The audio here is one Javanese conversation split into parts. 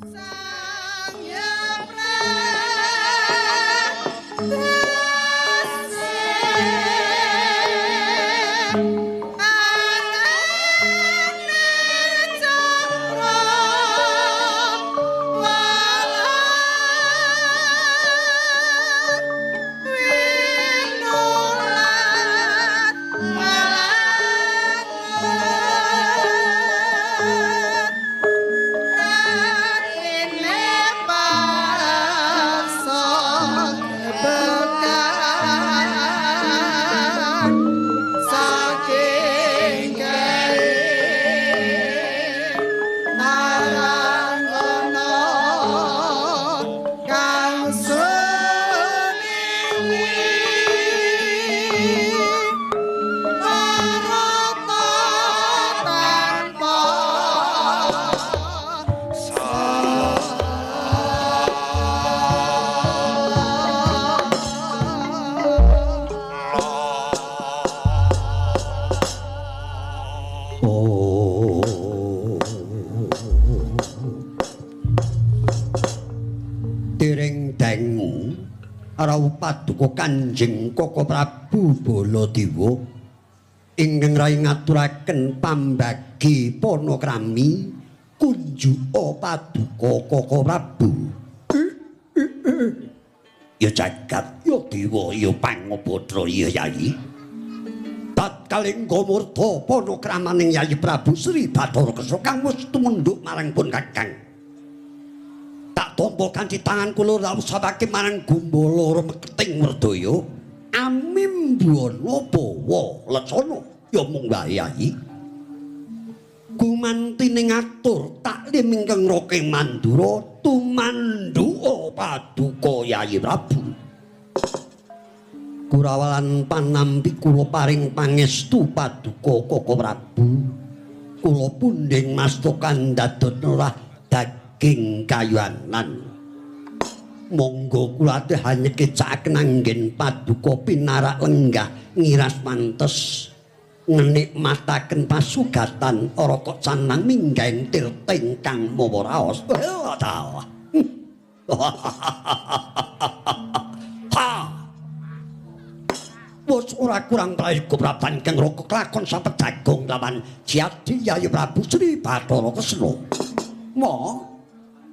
Sang Rawuh paduka Kanjeng Koko Prabu Baladewa ingkang rai ngaturaken pambagi panakrami kunjuka paduka Koko Prabu. Ya jagat, ya dewa, ya pangabadra, ya yai. Tatkalengga murta panakramaning Yayi Prabu Sri Bathara Kresna kang wis tumundhuk marang pun Kakang. Tak tampa kanthi tangan kula rawuh marang gumbala remeketing werdaya amimbuana bawa lecana ya mung wae yai. Gumantine ngatur taklim ingkang rake mandura tumandhuka paduka Yayi Prabu. Kurawalan panampi kula paring pangestu paduka Koko Prabu. Kula pundhing masta kandhadon ora daging kayuanan. Monggo kula hanyekecakaken anggen paduka pinarak lenggah ngiras pantes ngenikmataken pasugatan ora kok canang minggahing tirta ingkang mawa raos. Ha. Wis ora kurang prayoga prapan kang raka kelakon sapejagong lawan Jati Yayi Prabu Sri Bathara Kresna. Mo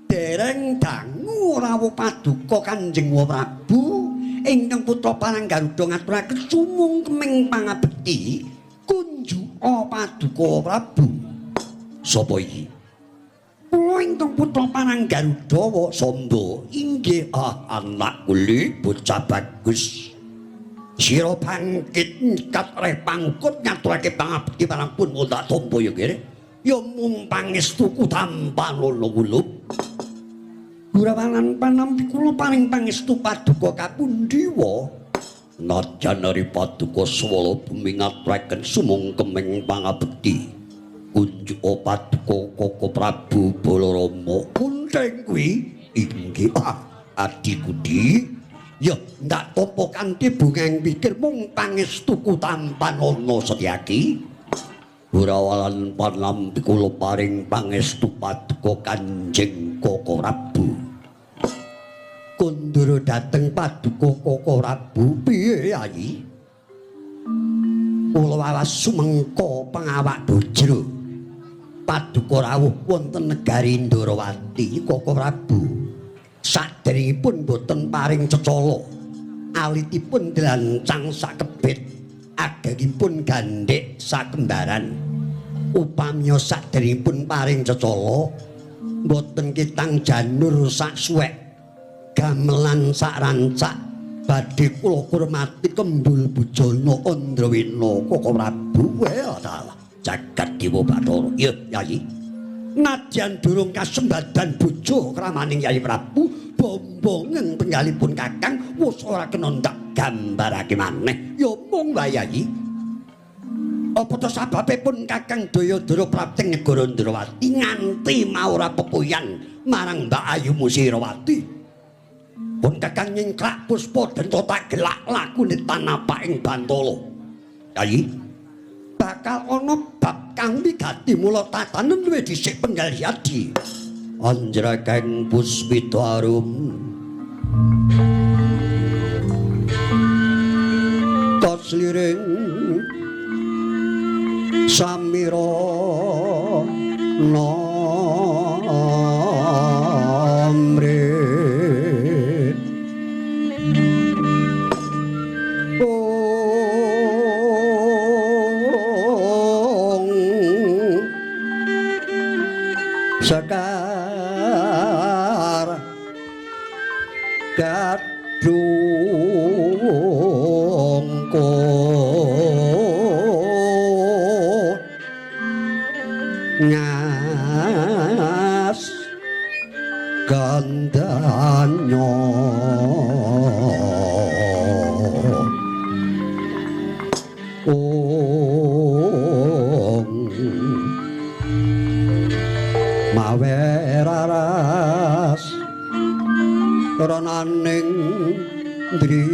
dereng dangu rawuh paduka Kanjeng Prabu ingkang putra Parang Garuda ngaturaken sumungkeming pangabekti kunjuka paduka Prabu. Sapa iki? Kula ingkang putra Parang Garuda wa Samba. Inggih, ah anak kuli bocah bagus. Sira bangkit nyikat reh pangkut ngaturake pangabekti marang pun tak tampa ya kere. Ya mung pangestuku tampa lolo kulup. Gurawalan panampi kula paring pangestu paduka kapundhiwa. Najan ari paduka swala bumi ngaturaken sumungkeming pangabekti. Kunjuka paduka Koko Prabu Balarama. Kuntheng kuwi inggih ah adikudi. Ya ndak tampa kanthi bungeng pikir mung pangestuku tampanana Setyaki. Gurawalan panampi kula paring pangestu paduka Kanjeng Koko Prabu. Kundura dhateng paduka Koko Prabu piye Yayi? Kula wawas sumengka pangawak bojro. Paduka rawuh wonten negari Ndorowati Koko Prabu. Saderengipun boten paring cecala. Alitipun dlancang sakebit, agengipun gandhek sakembaran. Upamya saderengipun paring cecala, boten kitang janur sak suwek, gamelan sak rancak, badhe kula kurmati kembul bujana Andrawena Koko Prabu. Wah, jagat Dewa Bathara. Ya, Yayi. Nadyan durung kasembadan bojo kramaning Yayi Prabu, bombongen penggalipun Kakang wis ora kena ndak gambarake maneh. Ya mung wae Yayi. Apa to sababe pun Kakang Dayadara prapting negara Ndrawati nganti mau ora pepuyan marang Mbak Ayu Musirawati. Pun Kakang nyingkrak puspa denta tak gelak lakune tanapak ing Bantala. Yayi, bakal ana bab kang wigati mula tatanen luwih dhisik penggal yadi. Anjrakeng puspita arum tasliring samira namre ong sekar gadung ngas gandanyo ong mawe raras ronaning driya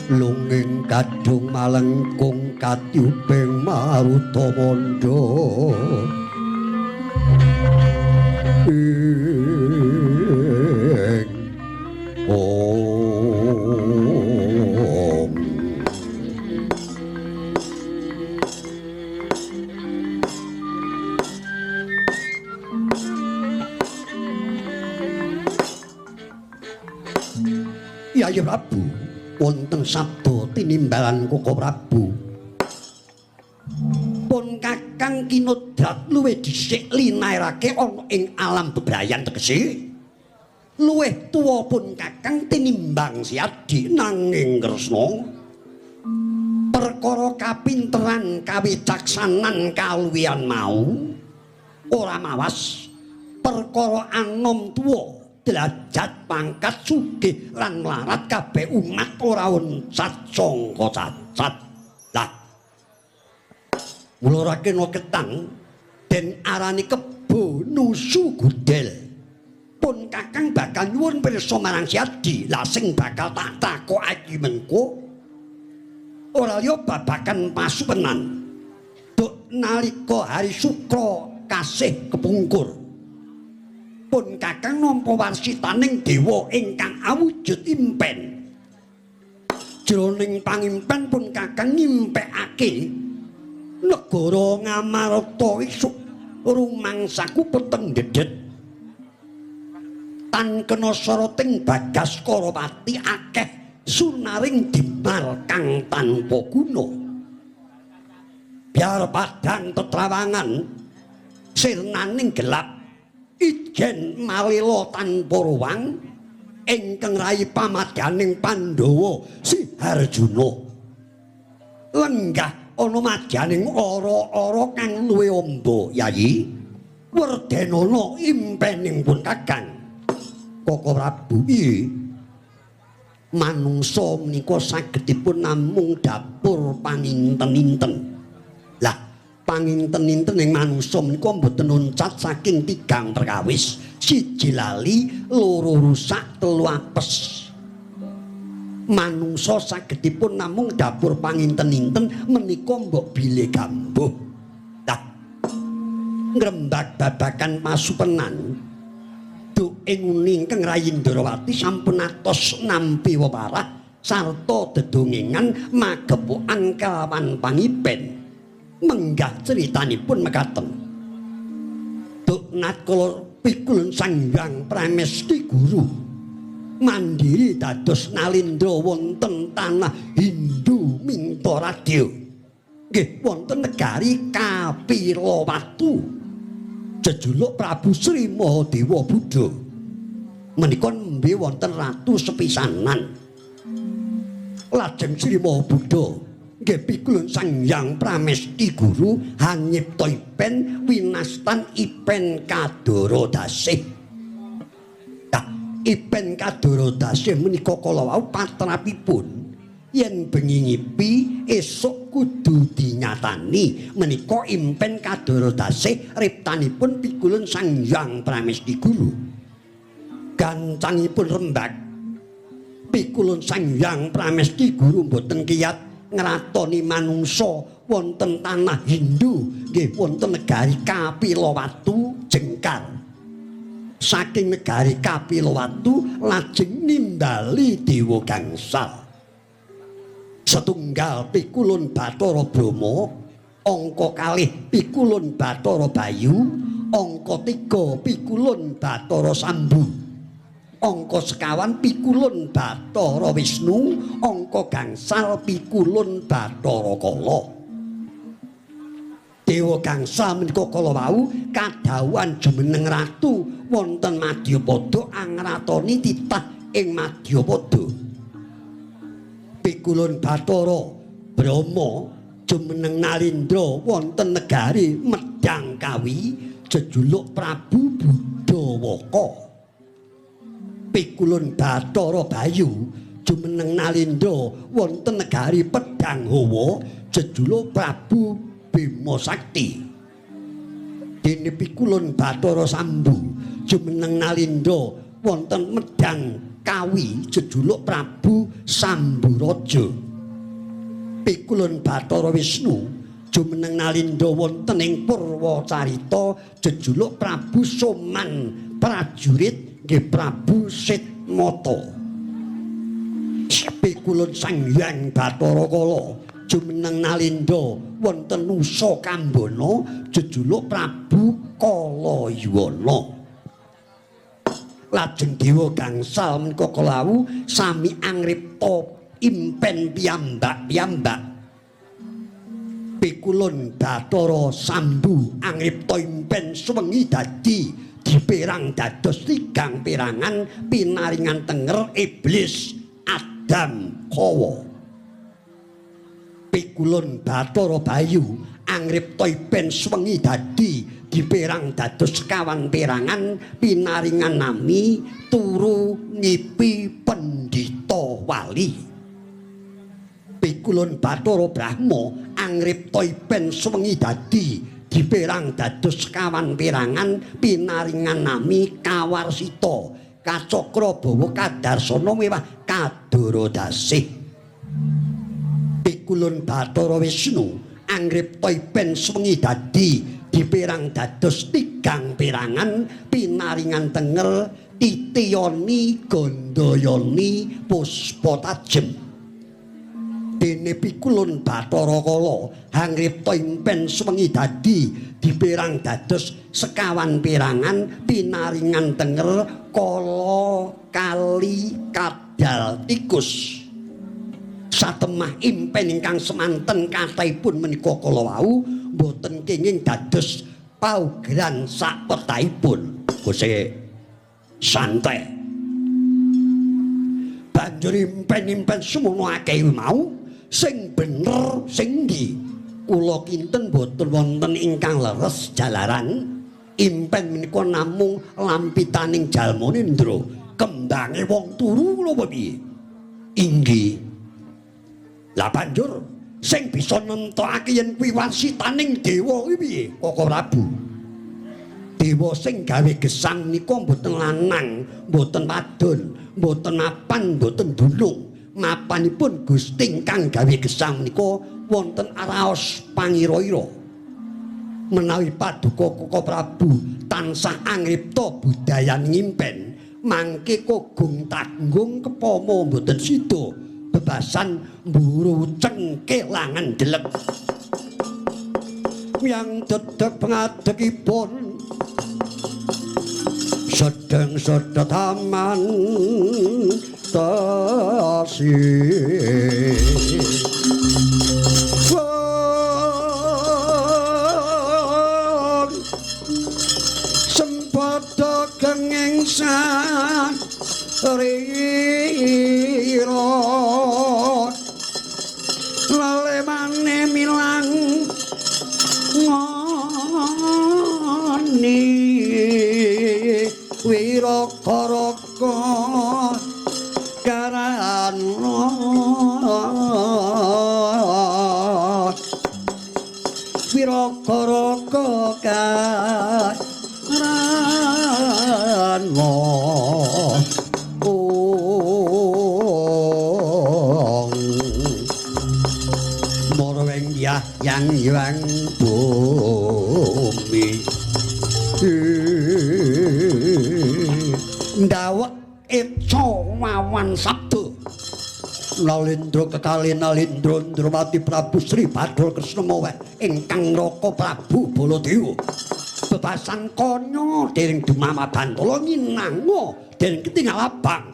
lunging kadung malengkung katyubing maruta mandha ing om. Yayi Prabu, wonten sabda tinimbalan Koko Prabu. Pun Kakang kinodrat luwih dhisik linairake ana ing alam bebrayan tegese luwih tuwa pun Kakang tinimbang Siadi nanging Kresna perkara kapinteran kawicaksanan kaluwihan mau ora mawas perkara anom tuwa derajat pangkat sugih lan mlarat kabeh umat ora oncat sangka cacat. Lah mula ora kena ketang den arani kebo nusu gudel. Pun Kakang bakal nyuwun pirsa marang Siadi. Lah sing bakal tak takokake mengko ora liya babagan pasupenan. Duk nalika hari Sukra kasih kepungkur, pun Kakang nampa warsitaning dewa ingkang awujud impen. Jroning pangimpen pun Kakang ngimpekake negara Ngamarta isuk rumangsaku peteng dedet. Tan kena soroting Bagaskara pati akeh sunaring dimar kang tanpa guna. Biar padang tetrawangan sirnaning gelap ijen malila tanpa ruwang ingkang rayi pamadyaning Pandhawa Si Harjuna. Lenggah ana madyaning ara-ara kang luwih amba. Yayi, werdenana impening pun Kakang. Koko Prabu, piye? Manungsa menika sagedipun namung dapur panginten-inten. Lah panginten-inten ing manungsa menika mboten loncat saking tigang perkawis. Siji lali, loro rusak, telu apes. Manungsa sagedipun namung dapur panginten-inten menika mbok bilih gambuh. Lah ngrembak babagan pasupenan duk ing uni ingkang rayi Ndrawati sampun atos nampi wewarah sarta dedongengan magepokan kelawan pangipen. Menggah critanipun mekaten. Duk nadkala pikulun Sang Hyang Pramesti Guru mandiri dados nalindra wonten tanah Hindu Mintaradya. Nggih wonten negari Kapilawatu. Jejuluk Prabu Sri Mahadewa Buddha. Menika nembe wonten ratu sepisanan. Lajeng Sri Maha Buddha nggih pikulun Sang Hyang Pramesti Guru hanyipta ipen winastan ipen Kadara Dasih. Nah, ipen Kadara Dasih menika kala wau patrapipun yen bengi ngipi esuk kudu dinyatani menika impen Kadara Dasih riptanipun pikulun Sang Hyang Pramesti Guru. Gancangipun rembag pikulun Sang Hyang Pramesti Guru mboten kiyat Ngratoni manungsa wonten tanah Hindu nggih wonten negari Kapilawatu Jengkar. Saking negari Kapilawatu lajeng nimbali Dewa Gangsal. Setunggal pikulun Bathara Brahma, angka kalih pikulun Bathara Bayu, angka 3 pikulun Bathara Sambu, angka sekawan pikulun Bathara Wisnu, angka gangsal pikulun Bathara Kala. Dewa Gangsal menika kala wau kadhawuhan jumeneng ratu wonten Madyapada angratoni titah ing Madyapada. Pikulun Bathara Brahma jumeneng Nalindra wonten negari Medang Kawi jejuluk Prabu Budawaka. Pikulun Bathara Bayu jumeneng Nalindra wonten negari Pedang Hawa jejuluk Prabu Bima Sakti. Dene pikulun Bathara Sambu jumeneng Nalindra wonten Medang Kawi jejuluk Prabu Samburaja. Pikulun Bathara Wisnu jumeneng Nalindra wonten ing Purwacarita jejuluk Prabu Soman Prajurit nggih Prabu Sitmata. Pikulun Sang Hyang Bathara Kala jumeneng Nalindra wonten Nusa Kambana jejuluk Prabu Kalaywana. Lajeng Dewa Gangsal menika kala sami angripta impen piyambak-piyambak. Pikulun Bathara Sambu angripta impen suwengi dadi diperang dados tigang perangan pinaringan tenger iblis Adam Hawa. Pikulun Bathara Bayu angripta impen suwengi dadi diperang dados sekawan perangan pinaringan nami turu ngipi pendhita wali. Pikulun Bathara Brahma angripta impen suwengi dadi diperang dados sekawan perangan pinaringan nami Kawarsita Kacakra bawa kadarsana mewah Kadaradasih. Pikulun Bathara Wisnu angripta impen suwengi dadi diperang dados tigang perangan pinaringan tenger Titiyani Gandayani Puspa Tajem. Dene pikulun Bathara Kala angripta impen suwengi dadi diperang dados sekawan perangan pinaringan tenger Kala Kali Kadal Tikus. Satemah impen ingkang semanten kathahipun menika kala wau mboten kenging dados paugeran sakpetahipun. Gusti santai. Banjur impen-impen semono akeh mau sing bener sing ndi? Kula kinten mboten wonten ingkang leres jalaran impen menika namung lampitaning jalma nindra kembange wong turu napa piye? Inggih. Lah banjur sing bisa nemtokake yen kuwi wasitaning dewa kuwi piye? Koko Prabu. Dewa sing gawe gesang nika mboten lanang, mboten wadon, mboten mapan, mboten dunung. Mapanipun Gusti ingkang gawe gesang menika wonten araos pangira-ira. Menawi paduka Koko Prabu tansah angripta budayan ngimpen, mangke kogung tanggung kepama mboten sida bebasan mburu cengkelangan delek. Yang dedeg pangadegipun sedeng sedetaman tasih sempada genging sarira lalemane milang ngoni wiraka-raka karana wiraka-raka karana. Yang bumi ndawek eca wawan sabda Nalendra kekali Nalendra Ndrawati Prabu Sri Bathara Kresna maweh ingkang Raka Prabu Baladewa bebasan kanya dereng dumama bantala nyinanga dereng ketingal abang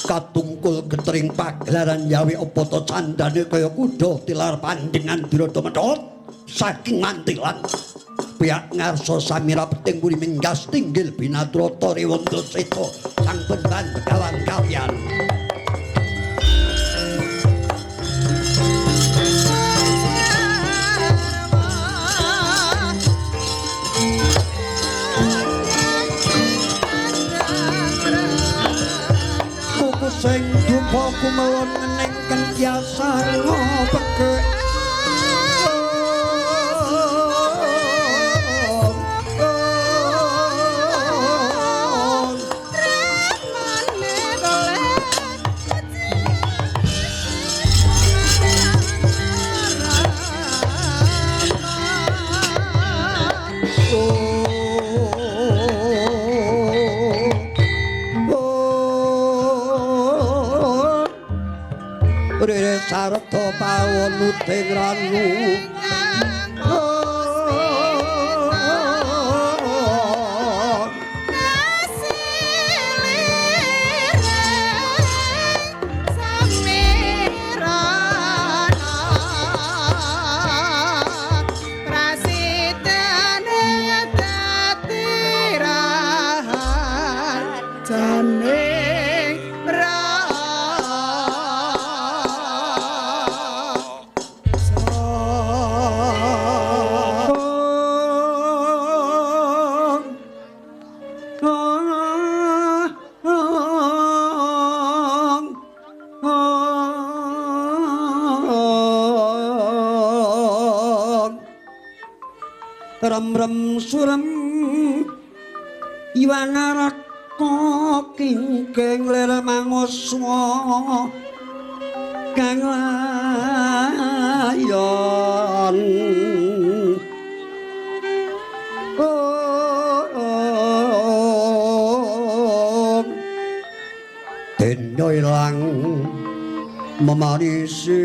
katungkul getering pagelaran yawi apa ta candane kaya kuda tilar pandhengan dirada medhot saking mantilan pihak ngarsa samira peting puri minggas tinggil binatrata rewanda seta sang bendan begawan kalian. Sing dupa kumelon ning kentiasa ngopeke sarta pawon uting ranu rem-rem surem iwangaraka kingking lir manguswa kang layon denya ilang memanisi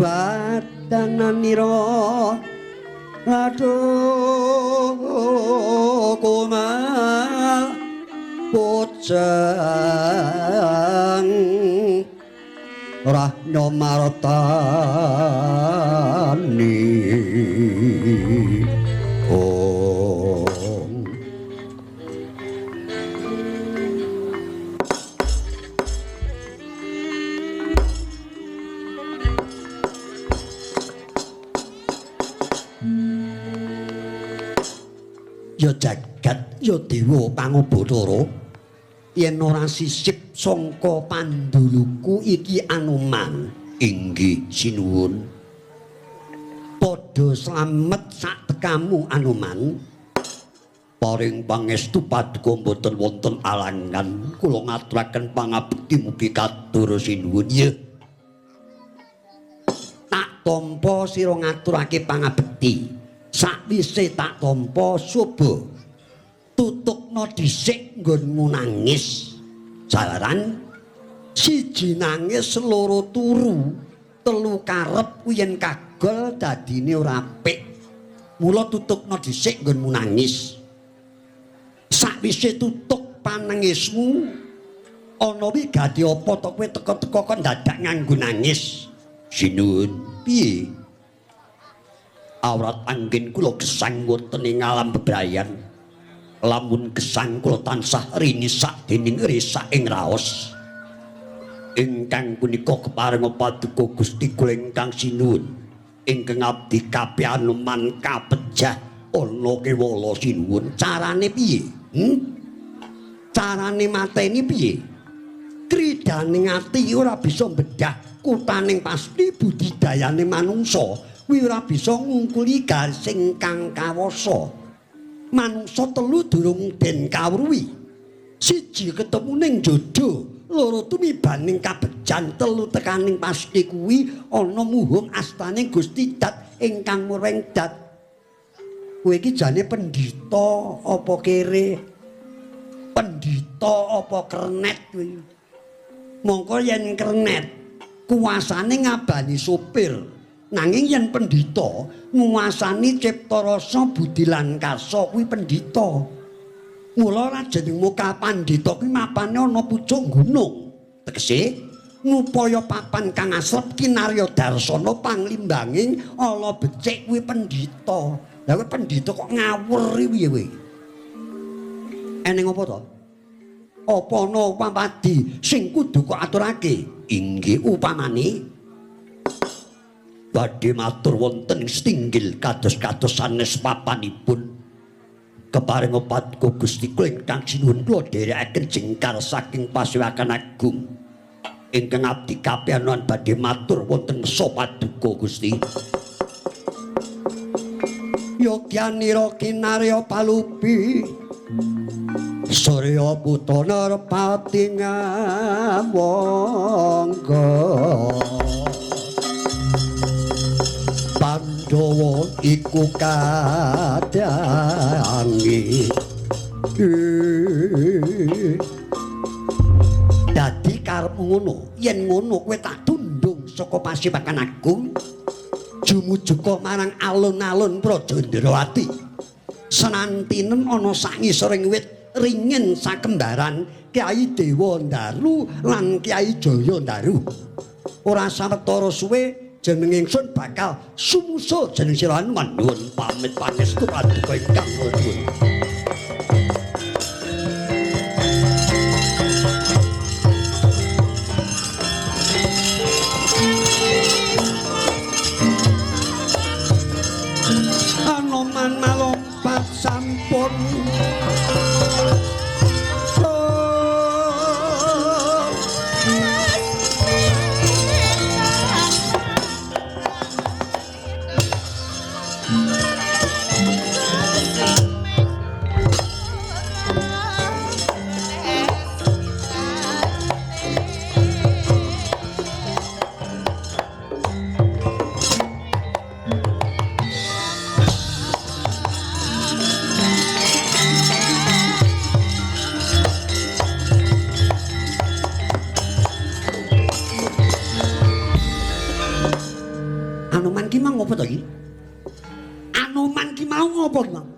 badananira aduh kumal pocang rahnya martani oh. Ya jagat ya dewa pangubathara yen ora sisip sangka panduluku iki Anoman inggih sinuwun padha slamet sak tekamu Anoman paring pangestu paduka mboten wonten alangan kula ngaturaken pangabekti mugi katur sinuwun. Ya tak tampa sira ngaturake pangabekti. Sakwise tak tampa soba tutukna dhisik nggonmu nangis. Jalaran siji nangis, loro turu, telu karep kuwi yen kagol dadine ora apik. Mula tutukna dhisik nggonmu nangis. Sakwise tutuk panengismu ana wigati apa to kowe teka-teka kon dadak nganggo nangis. Sinuwun, piye? Awrat anggen kula gesang wonten ing alam bebrayan. Lamun gesang kula tansah rinisak dening risak ing raos. Ingkang punika keparenga paduka Gusti kula ingkang sinuwun. Ingkang abdi kabeh Anoman kapejah ana kewala sinuwun. Carane piye? Carane mateni piye? Kridane ati ora bisa bedah kutaning pasti budidayane manungsa. Kuwi ora bisa ngungkuli gasing kang kawasa. Manungsa telu durung den kawruhi. Siji ketemu ning jodo, Loro tumibaning kabejan, telu tekaning pasti kuwi ana muhung astane Gusti Dat ingkang murweng dat. Kowe iki jane pendhita apa kere? Pendhita apa kernet kuwi? Mongko yen kernet kuwasane ngabani sopir, nanging yen pendhita nguwasani cipta rasa budi lan karsa kuwi pendhita. Mula rajening muka pandhita kuwi mapane ana pucuk gunung. Tegese ngupaya papan kang asrep kinarya darsana panglimbanging ala becik kuwi pendhita. Lah kowe pendhita kok ngawur piye kowe? Eneng apa to? Apa ana upamadi sing kudu kok aturake? Inggih upamane badhe matur wonten ing setinggil kados-kados sanes papanipun. Keparing paduka Gusti kula ingkang sinuwun kula dherekaken jengkar saking Pasewakan Agung ingkang abdi kapiyanan badhe matur wonten mesa paduka Gusti. Yogyanira kinarya palupi Surya putra Narpati ngawangga Pandhawa iku kadange. Dadi karepmu ngono, yen ngono kowe tak tundung saka Pasewakan Agung jumujuka marang alun-alun Praja Ndrawati. Senantinen ana sak ngisoring wit ringin sakembaran Kyai Dewa Ndaru lan Kyai Jaya Ndaru. Ora sawetara suwe jeneng ingsun bakal sumusul jeneng sira Hanuman. Nyuwun pamit pangestu paduka ingkang nuwun. Anoman malompat sampun Anoman ki mau ngopo ki, Mang?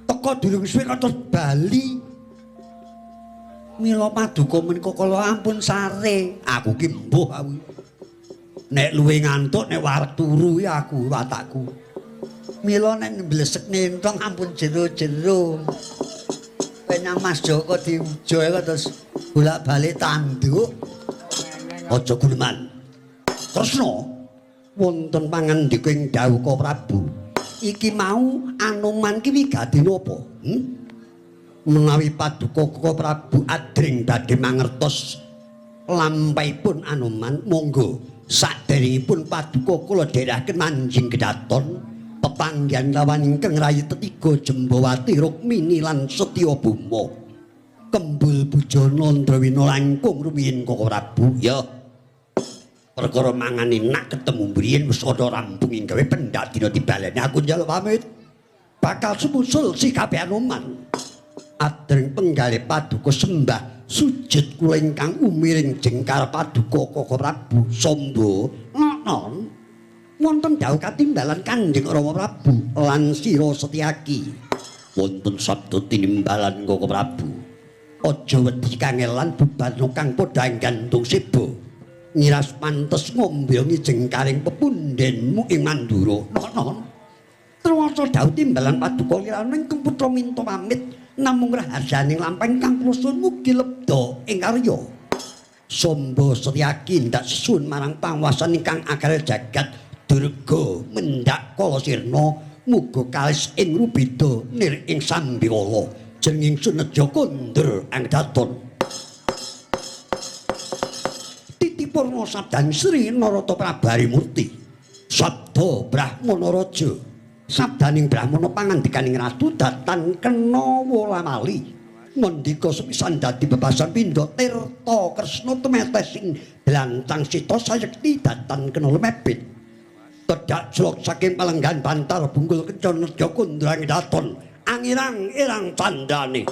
Teka durung suwe kok terus bali. Mila paduka menika kala ampun sare. Aku ki mbuh aku. Nek luwe ngantuk nek wareg turu ya aku watakku. Mila nek mblesek nentong ampun jero-jero. Penyang Mas Joko diujo kok terus bolak-balik tanduk. Aja guneman. Kresna wonten pangandika ing dawuh Prabu. Iki mau Anoman ki wigati napa? Menawi paduka Prabu adring badhe mangertos lampahipun Anoman, monggo saderengipun paduka kula dherekaken manjing kedaton pepanggihan lawan ingkang rayi tetiga Jembawati Rukmini lan Setyabama. Kembul bujana Ndrawina langkung rumiyin Koko Prabu. Ya. Perkara mangan enak ketemu mriyen wis ana rampung ing gawe pendak dina dibaleni aku njaluk pamit. Bakal sumusul sikabe Anoman. Adreng penggalih paduka sembah sujud kula ingkang umiring jengkar paduka Koko Prabu Samba. Nonon wonten dawuh katimbalan Kanjeng Rama Prabu lan Sira Setyaki. Wonten sabda tinimbalan Koko Prabu. Aja wedi kangelan bubarna kang padha gantung seba. Ngiras pantes ngombe jengkaring pepundhenmu ing Mandura. Nonon. Truwasa dawuh timbalan paduka lirane ingkang putra minta pamit namung raharjaning lampah ingkang kula suwun mugi lebda ing karya. Samba Setyaki ndak sesun marang panguwasan ingkang akare jagat durga mendhak kala sirna muga kalis ing rubeda nir ing sambikala. Jeneng ingsun neja kondur angdaton. Purna sabdan Sri Narata Prabarimurti. Sabda Brahmana Raja. Sabdaning Brahmana pangandikaning ratu datan kena wolamali. Mendika sepisan dadi bebasan pindha tirta kresna tumetes sing blancang sita sayekti datan kena lemebit. Tedhak jlok saking palenggan bantar bungkul kencana nedya kundrang daton angirang irang candane.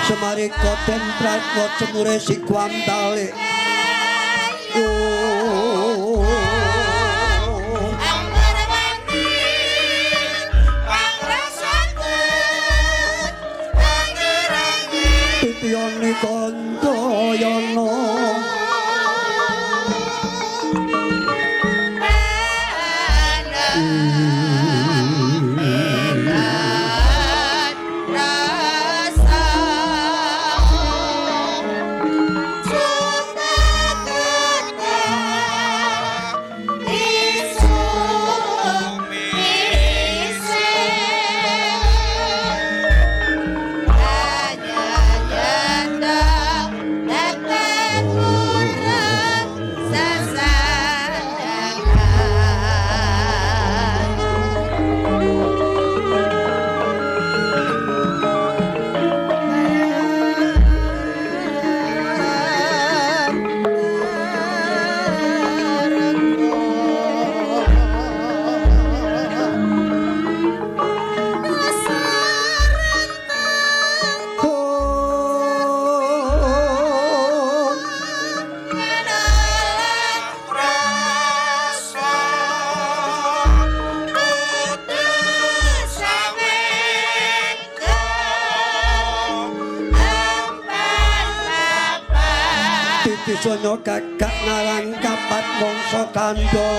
Semarika den pratwa cemure sikwantale. Titiyane kandayana Titisono gagak ngarang kapat mangsa kandha.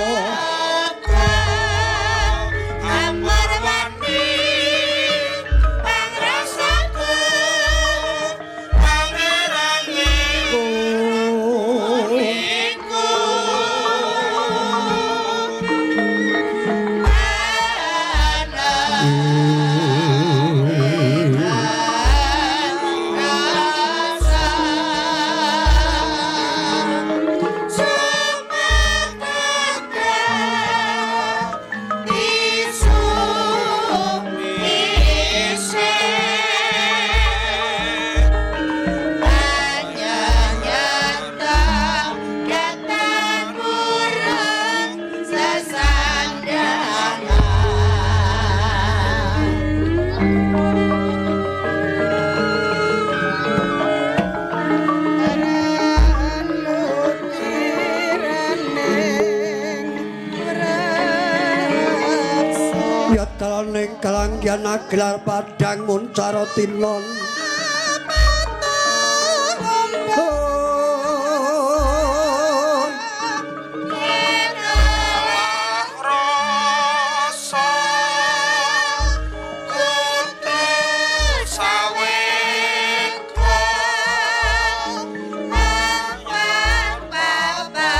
Kalanggian aglar padang muncara tinon.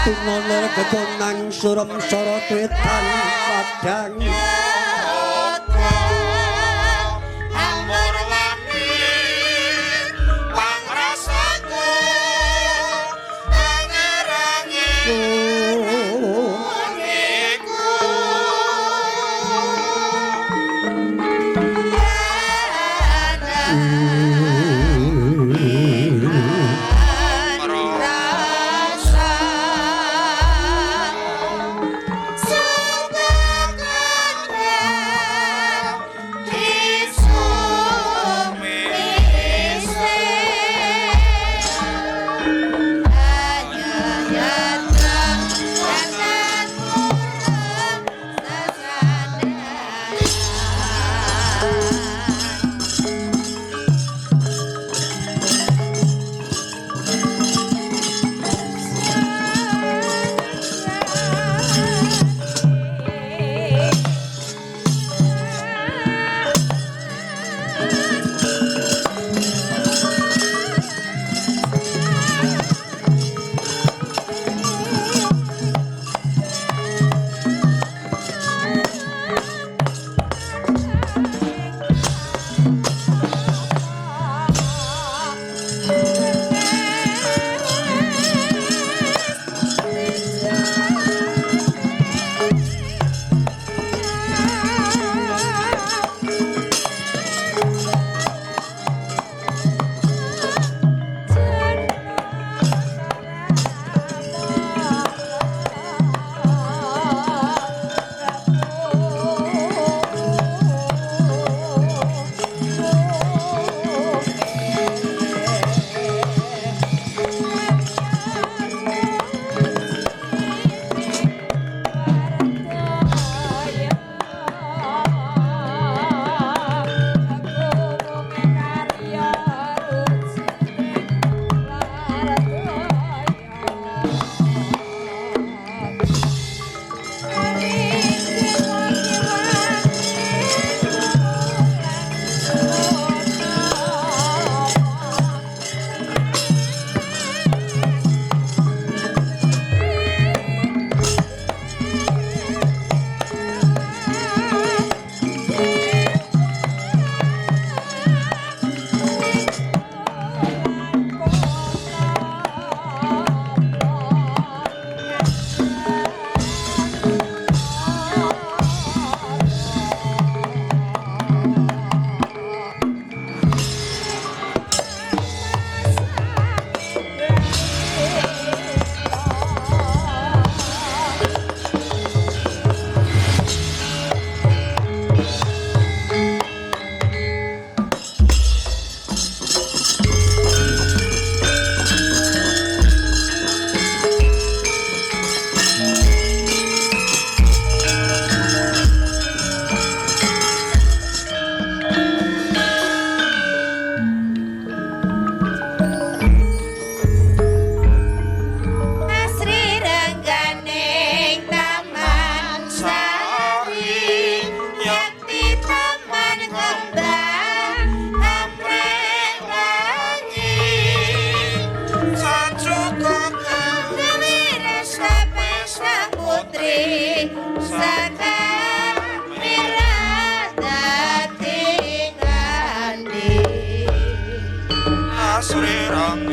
Tinon ketonang surem sora wetan padang. Rasa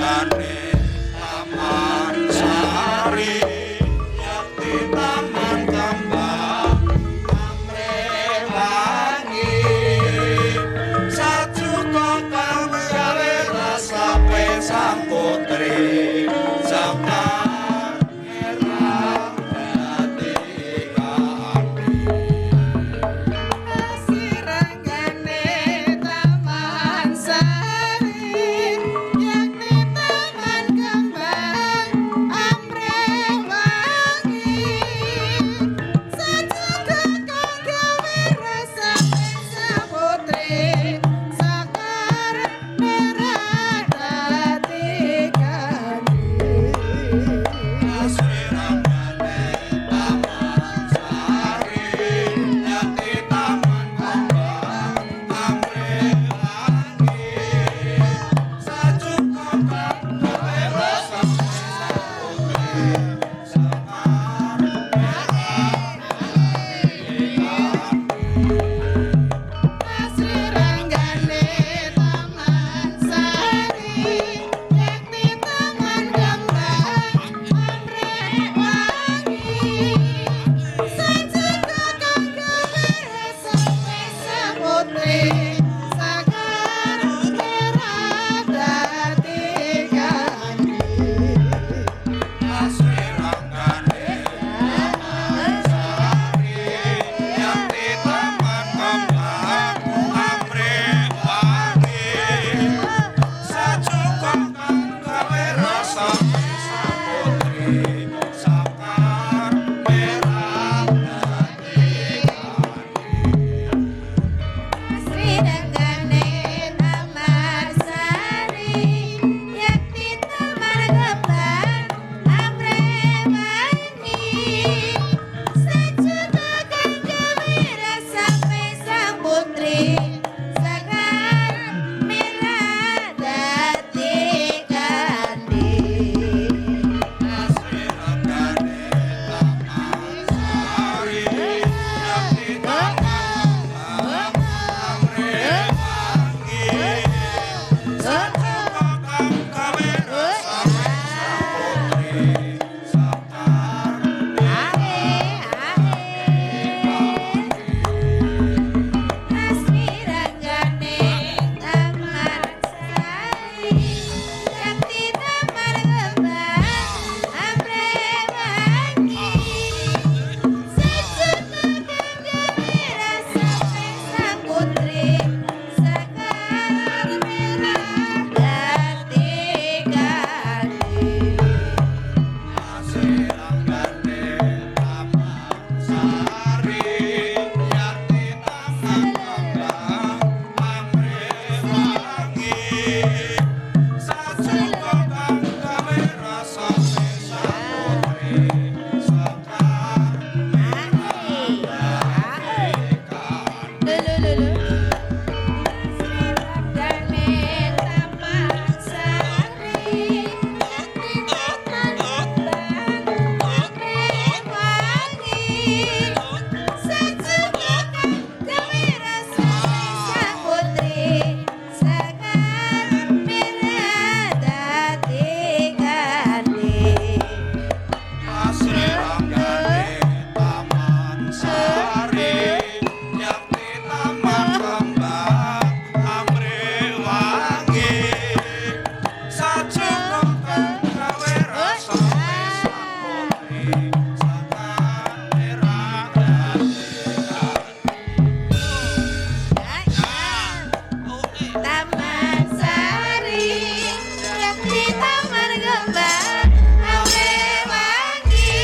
Asriranggane Taman Sari yakti taman kembang amrih wangi sajuka kang gawe rasa sang putri sekar merah dadi kandi. Asiranggane Taman Sari yakti taman kembang amrih wangi sajuka kang gawe rasa sang putri sekar merah dadi kandi. Asriranggane Taman Sari yakti taman kembang amrih wangi sajuka kang gawe rasa sang putri sekar merah dadi kandi. Asriranggane Taman Sari yakti taman kembang amrih wangi sajuka kang gawe rasa sang putri sekar merah dadi kandi. Asriranggane Taman Sari yakti taman kembang amrih wangi sajuka kang gawe rasa sang putri sekar merah dadi kandi. Asriranggane Taman Sari yakti taman kembang amrih wangi sajuka kang gawe rasa sang putri sekar merah dadi kandi. Asriranggane Taman Sari yakti taman kembang amrih wangi sajuka kang gawe rasa sang putri sekar Ahe ahe. Asriranggane Taman Sari yakti taman kembang amrih wangi sajuka kang gawe rasa sang putri sekar merah dadi kandi. Asriranggane Taman Sari yakti taman kembang amrih wangi sajuka kang gawe rasa sang putri sekar merah dadi kandi. Lho lho lho. Asriranggane Taman Sari yakti taman kembang amrih wangi sajuka kang gawe rasa sang putri sekar merah dadi kandi. Asriranggane Taman Sari yakti taman kembang amrih wangi sajuka kang gawe rasa sang putri sekar merah dadi kandi. Taman Sari yakti taman kembang amrih wangi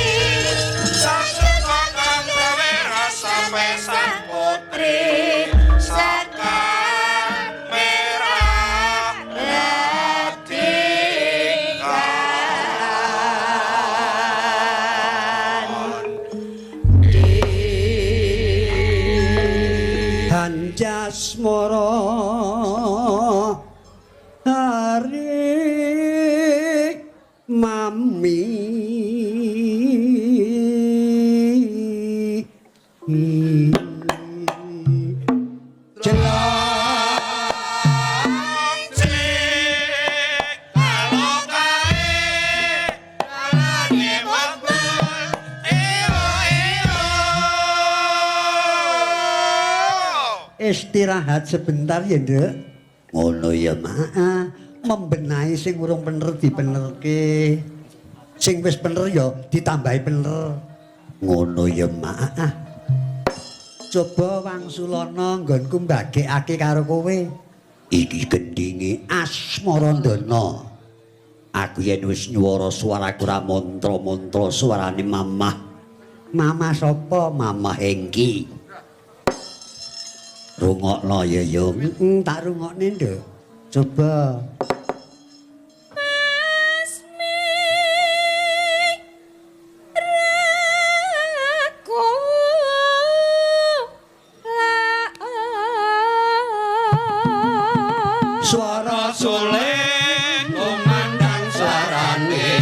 Sajuka kang gawe rasa sang putri sekar merah dadi kandi. Hanjasmara hari mami. Jelang Cik, kalau Istirahat sebentar ya, Nduk. Ngono ya, Mak. Membenahi sing urung bener dibenerke. Sing wis bener ya ditambahi bener. Ngono ya, Mak. Coba wangsulana nggonku mbagekake karo kowe. Iki gendinge Asmarandana. Aku yen wis nyuwara suaraku ra mantra-mantra suarane mamah. Mamah sapa? Mamah Hengki. Rungokno ya, Yung. Tak rungokne, Nduk. Coba. Suara suling kumandang suarane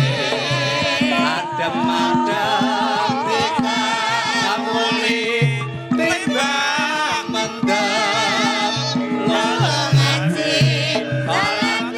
adem-adem dikamuli timbang mendem ngaji salat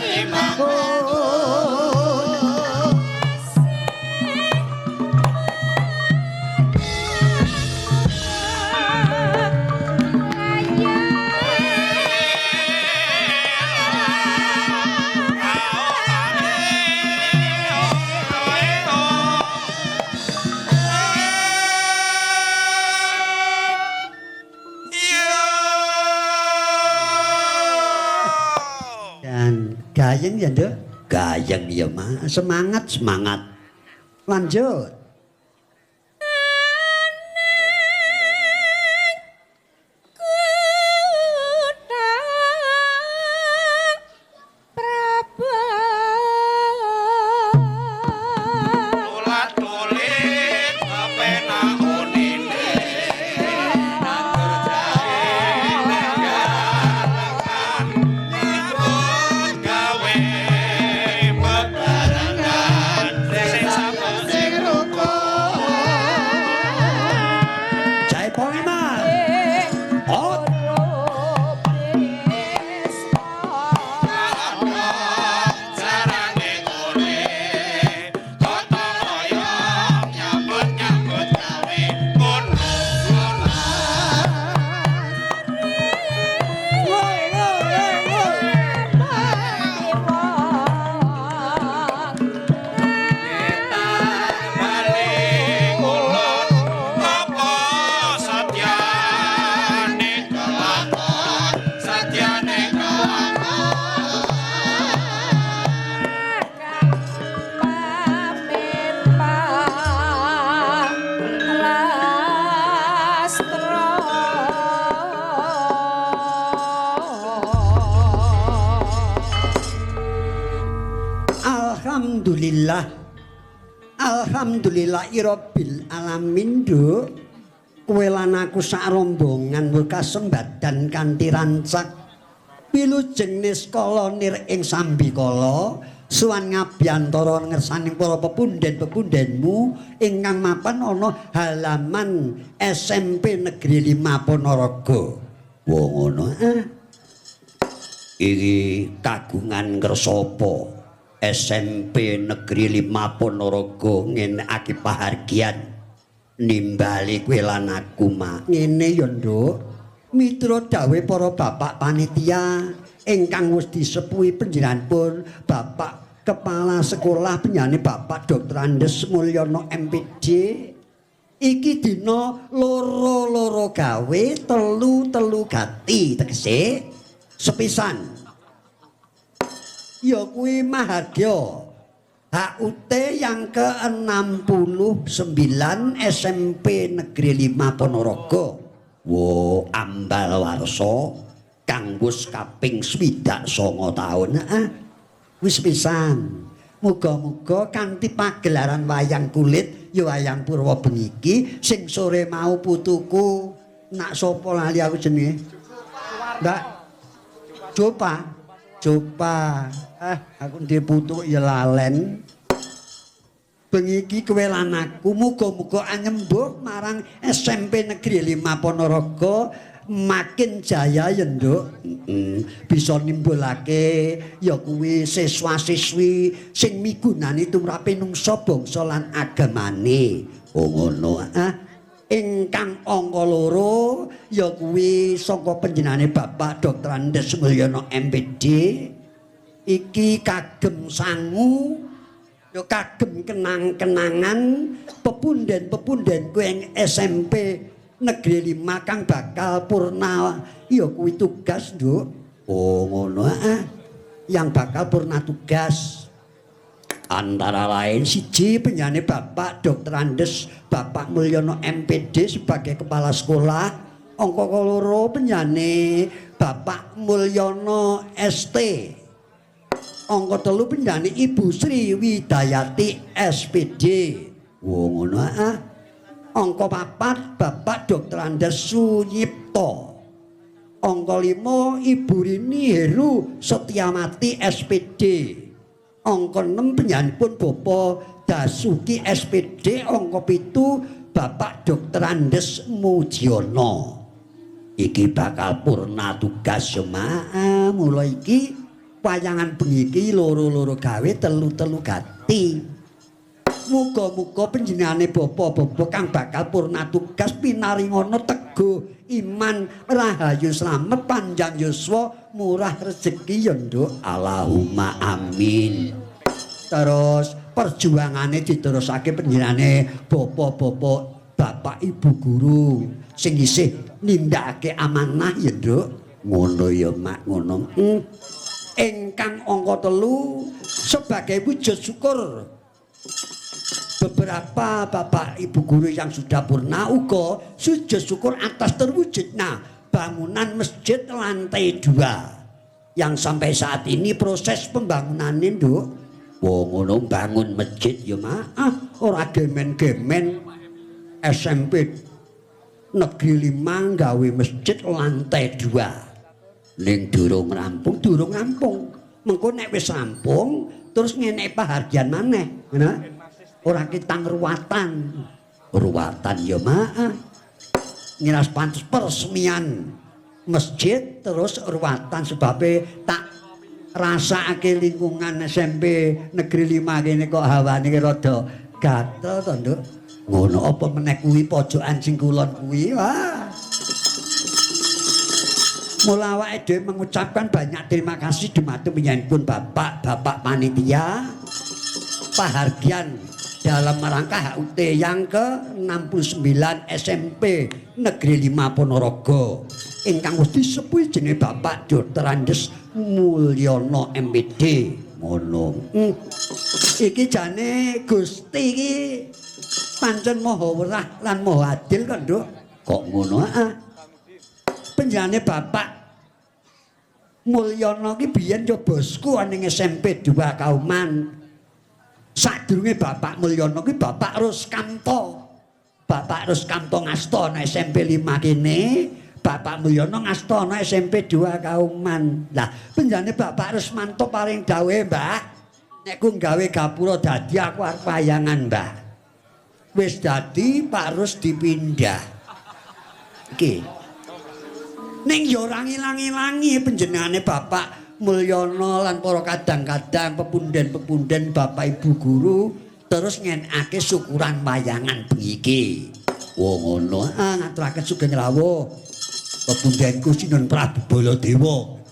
Dan gayeng ya, Nduk? Gayeng ya, Mak. Semangat, semangat. Lanjut. Tulat-tulit kepenak unine nandur jahe negarakan nyambut gawe bebarengan sing saben sing rukun. Jaiponge, Mas. Oh, Carane urip gotong royong nyambut nyambut gawe ngono ngono. Bali kulon apa satyane kelakon satyane kelakon. Alhamdulillah. Alhamdulillahirabbil alamin, Nduk. Kowe lan aku sak rombongan kasembadan kanthi rancak. Wilujeng niskala nir ing sambikala suwan ngabiyantara ngersaning para pepunden-pepundenmu ingkang mapan ana halaman SMP Negeri 5 Ponorogo. Wong ngono ah. Iki kagungan ngersa apa? SMP Negeri 5 Ponorogo ngenekake pahargyan nimbali kowe lan aku, Mak. Ngene ya, Nduk. Mitra dawuh para bapak panitia ingkang wis disepuhi panjenenganipun Bapak Kepala Sekolah penjane Bapak Dr. Andes Mulyono MPD. Iki dina loro-loro gawe telu-telu gati tegese sepisan. Ya kuwi mahargya HUT yang ke-69 SMP Negeri 5 Ponorogo. Wo ambal warsa kang wis kaping 69 taun. Heeh. Wis pisan. Muga-muga kanthi pagelaran wayang kulit ya wayang purwa bengi iki sing sore mau putuku nak sapa lali aku jenenge? Mbak Jopa. Jopa. Aku ndek putu ya lalen. Bengi iki kowe lan aku muga-muga anyembuh marang SMP Negeri 5 Ponorogo makin jaya ya, Nduk. Bisa nimbulake ya kuwi siswa-siswi sing migunani tumrape nungsa bangsa lan agamane. Oh ngono. Ah. Ingkang angka loro Ya kuwi saka panjenengane Bapak Dr. Andes Mulyono MPD iki kagem sangu ya kagem kenang-kenangan pepunden-pepundenku ing SMP Negeri 5 kang bakal purna ya kuwi tugas, Nduk. Oh ngono ah. Yang bakal purna tugas antara lain siji penjane Bapak Dr. Andes Bapak Mulyono MPD sebagai kepala sekolah, angka loro penjane Bapak Mulyono ST, angka telu penjane Ibu Sri Widayati SPD. Wo ngono ah. Angka papat Bapak Dr. Andes Sunyipto, angka lima Ibu Rini Heru Setiawati SPD, angka 6 penyanipun Bapak Dasuki SPD, angka 7 Bapak Dr. Andes Mujiono. Iki bakal purna tugas ya mak. Mula iki wayangan bengi iki loro-loro gawe telu-telu gati. Muga-muga panjenengane bapa-bapa kang bakal purna tugas pinaringana teguh iman, rahayu slamet, panjang yuswa, murah rezeki ya Nduk. Allahumma amin. Terus perjuangane diterusake panjenengane bapa-bapa, bapak ibu guru sing isih nindakake amanah ya Nduk. Ngono ya Mak, ngono. Ingkang angka 3 sebagai wujud syukur beberapa bapak ibu guru yang sudah purna uga sujud syukur atas terwujudnya bangunan masjid lantai 2 yang sampai saat ini proses pembangunannya, Nduk. Wong ngono bangun masjid ya Mak, ah, ora gemen-gemen SMP Negeri 5 gawe masjid lantai 2. Ning durung rampung, durung rampung. Mengko nek wis rampung terus ngene pahargyan maneh, ngono. Ora ketang ruwatan. Ruwatan ya Mak. Ngiras pantes peresmian masjid terus ruwatan sebabe tak rasakake lingkungan SMP Negeri 5 kene kok hawane rada gatel to, Nduk. Ngono apa meneh kuwi pojokan sing kulon kuwi. Wah. Mula awake dhewe mengucapkan banyak terima kasih dumateng panjenenganipun bapak-bapak panitia pahargyan dalam rangka HUT yang ke-69 SMP Negeri 5 Ponorogo ingkang wis disepuhi jenenge Bapak Dr. Andes Mulyono MPD. Ngono. Iki jane Gusti iki pancen maha werah lan maha adil kok, Nduk. Kok ngono ah? Panjenengane Bapak Mulyono ki biyen yo bosku ning SMP 2 Kauman. Sadurunge Bapak Mulyono ki Bapak Ruskamto. Bapak Ruskamto ngasta ana SMP 5 kene, Bapak Mulyono ngasta ana SMP 2 Kauman. Lah, panjenengane Bapak Rusmanto paring dawuhe, Mbah, nek ku gawe gapura dadi aku arep wayangan, Mbah. Wis dadi Pak Rus dipindah. Iki. Ning ya ora ngilang-ilangi panjenengane Bapak Mulyono lan para kadang-kadang pepunden-pepunden bapak ibu guru terus ngenake syukuran wayangan bengi iki. Wo ngono, ah ngaturaken sugeng rawuh. Pepundenku Sinun Prabu Baladewa.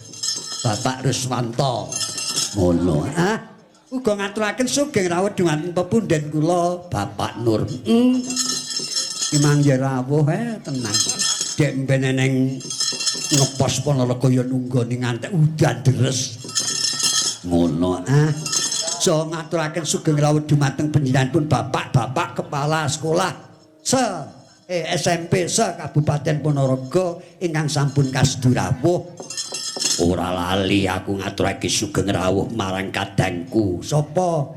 Bapak Ruswanto. Ngono, ah. Uga ngaturaken sugeng rawuh dhumateng pepunden kula Bapak Nur. Imang ya rawuh tenang. Dek mben neng ngepos Ponorogo ya nunggoni ngantek udan deres. Ngono ah. So ngaturaken sugeng rawuh dumateng panjenenganipun bapak-bapak kepala sekolah se SMP se Kabupaten Ponorogo ingkang sampun kasedu rawuh. Ora lali aku ngaturake sugeng rawuh marang kadangku. Sapa?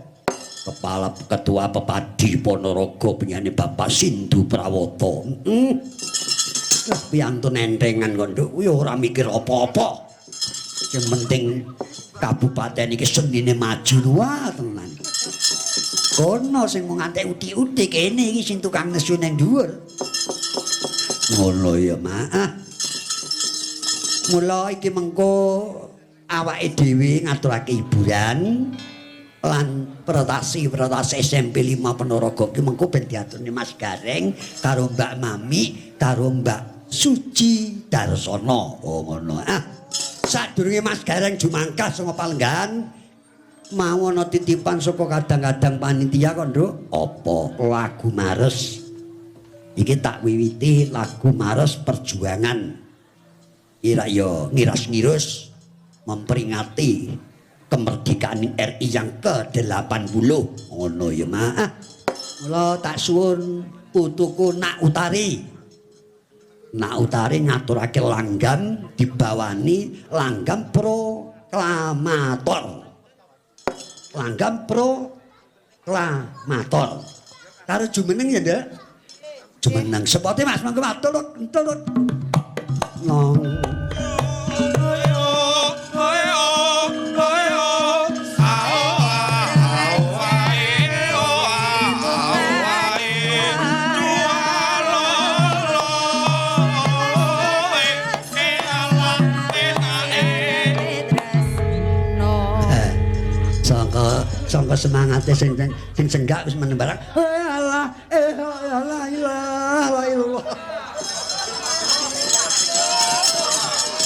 Kepala Ketua Pepadi Ponorogo penyanyi Bapak Sindu Prawoto. Lah piantun entengan kok, Nduk, kuwi ora mikir apa-apa. Sing penting kabupaten iki senine maju wah tenan. Kono sing mung ngantek uti-uti kene iki sing tukang nesu ning dhuwur. Ngono ya, Mak. Ah. Mula iki mengko awake dhewe ngaturake hiburan lan pretasi-pretasi SMP 5 Ponorogo ki mengko ben diaturne Mas Gareng karo Mbak Mami karo Mbak Suci Darsono. Oh ngono. Ah, sadurunge Mas Gareng jumangkah saka palenggahan mau ana titipan saka kadang-kadang panitia kok, Nduk. Apa lagu Mares? Iki tak wiwiti lagu Mares Perjuangan. Ira yo ngiras-ngirus memperingati kemerdekaan RI yang ke-80. Ngono ya, Mak. Ah, mula tak suwun putuku Nak Utari. Nak Utari ngaturake langgam dibawani langgam proklamator. Langgam proklamator. Karo jumeneng ya, Nduk? Jumeneng. Sepote Mas, monggo Mas. Tuluk, tuluk. Nong. Sangka semangate sing sing senggak wis meneng barang. Alah, alah, ilah, ilah.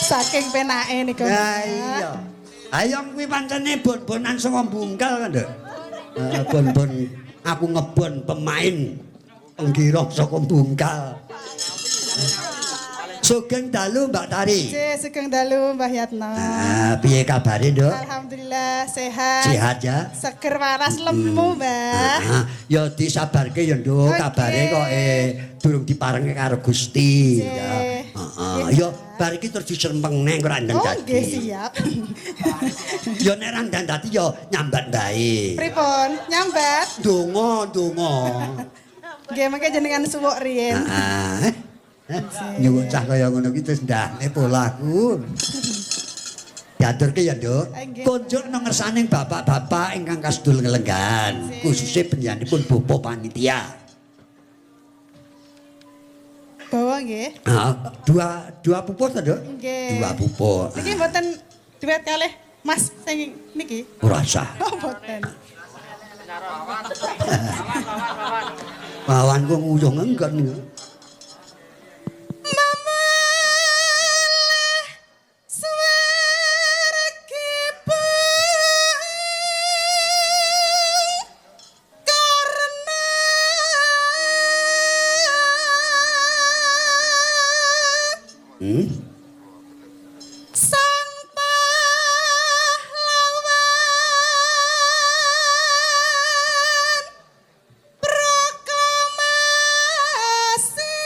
Saking penake niku. Ya iya. Ayo kuwi pancene bon-bonan saka bungkal kan, Nduk. Bon-bon aku ngebon pemain penggirong saka bungkal. Sugeng dalu Mbak Tari. Nggih, sugeng dalu Mbah Yatno. Ah, piye kabare, Nduk? Alhamdulillah sehat. Sehat ya? Seger waras lemu, Mbah. Ah, ya disabarke ya, Nduk, kabare kok durung diparengke karo Gusti ya. Heeh. Ya bar iki terus diserempeng neng ora ndang Oh, dadi. nggih siap. Ya nek ora ndang dadi ya nyambat bae. Pripun? Nyambat? Donga, donga. Nggih, mengke jenengan suwuk riyin. Heeh. Nyuwun cah kaya ngono ki terus ndahne polaku. Diaturke ya, Nduk. Kunjuk nang ngersaning bapak-bapak ingkang kasedul ngelenggan, khususe panjenenganipun Bapak panitia. Bawa nggih. Heeh, dua pupuh to, Nduk? Nggih. Dua pupuh. Niki mboten duet kalih Mas sing niki. Ora usah. Oh, mboten. Wawanku nguyuh ngenggon niku. Sang pahlawan proklamasi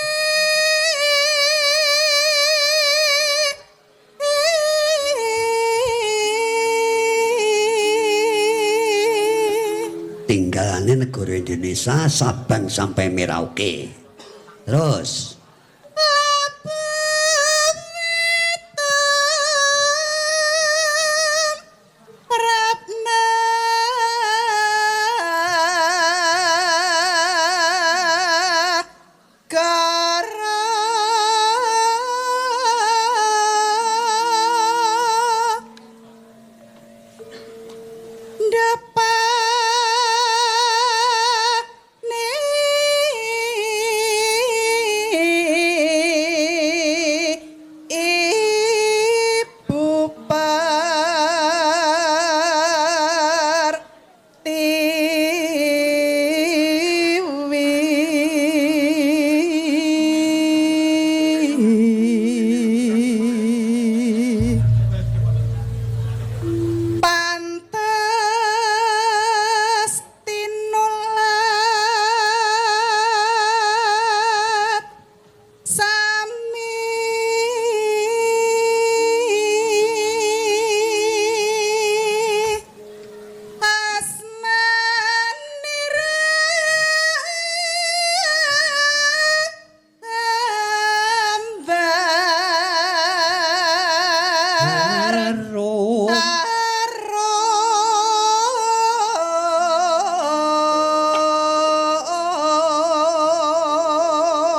Tinggalane negara Indonesia Sabang sampai Merauke. Terus Prapna gara depane ibu pertiwi pantes tinulat sami asmanira ambar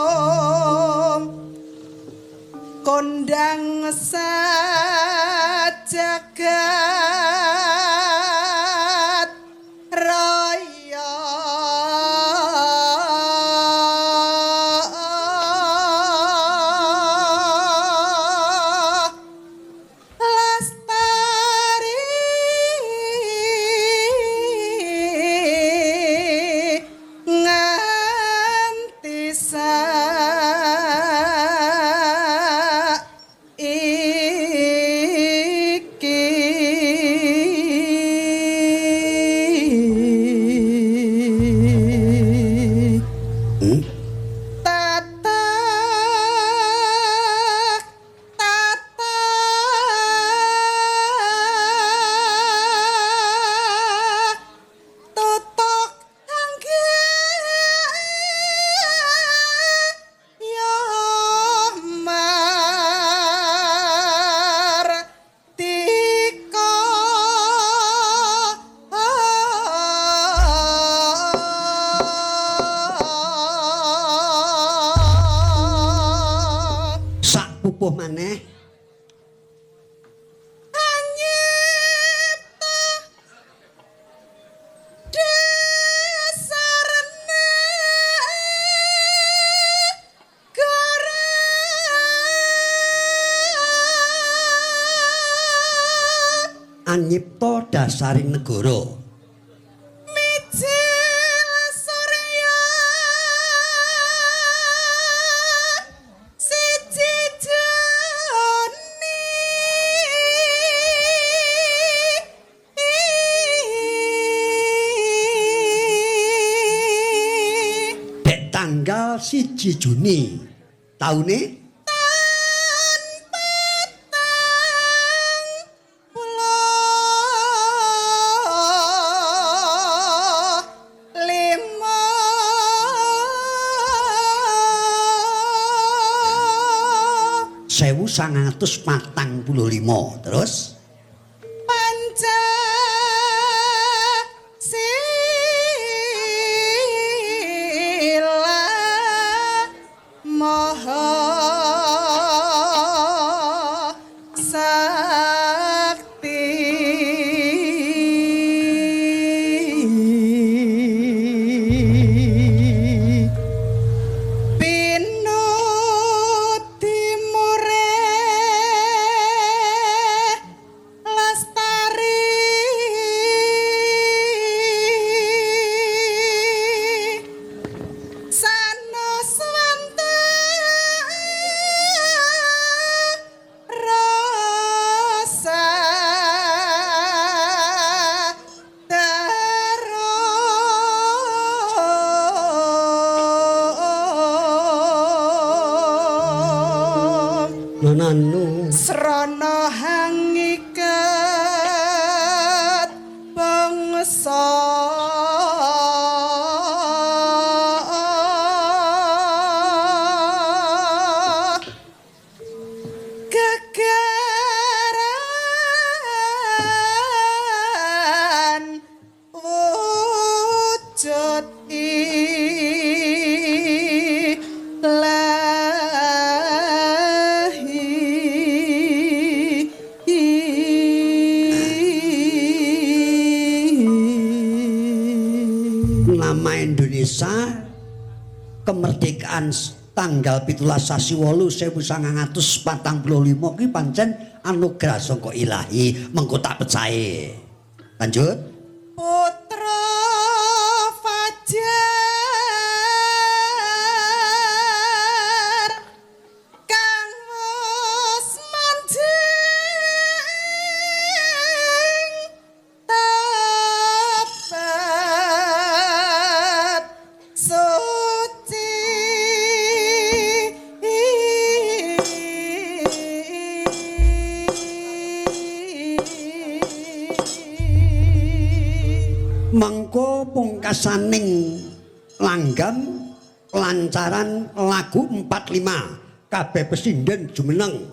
Arum kondang sajagat raya Pupuh maneh. Anyipta dasarane gara. Anyipta dasaring negara. Mijil surya siji Juni. Dek tanggal 1 Juni taune Tan 45. 1945. Terus Pancasila Maha Sakti. Pinut timure lestari sanaswanta rasa darum. Nonanu Srana hangiket bangsa gegeran wujud ilahi. Nama Indonesia kemerdekaan tanggal 17 sasi 8 1945 ki pancen anugerah saka ilahi, mengko tak pecahe. Lanjut. Putra Fajar kang wis manjing tabat suci. Mengko pungkasaning langgam lancaran lagu 45 kabeh pesinden jumeneng,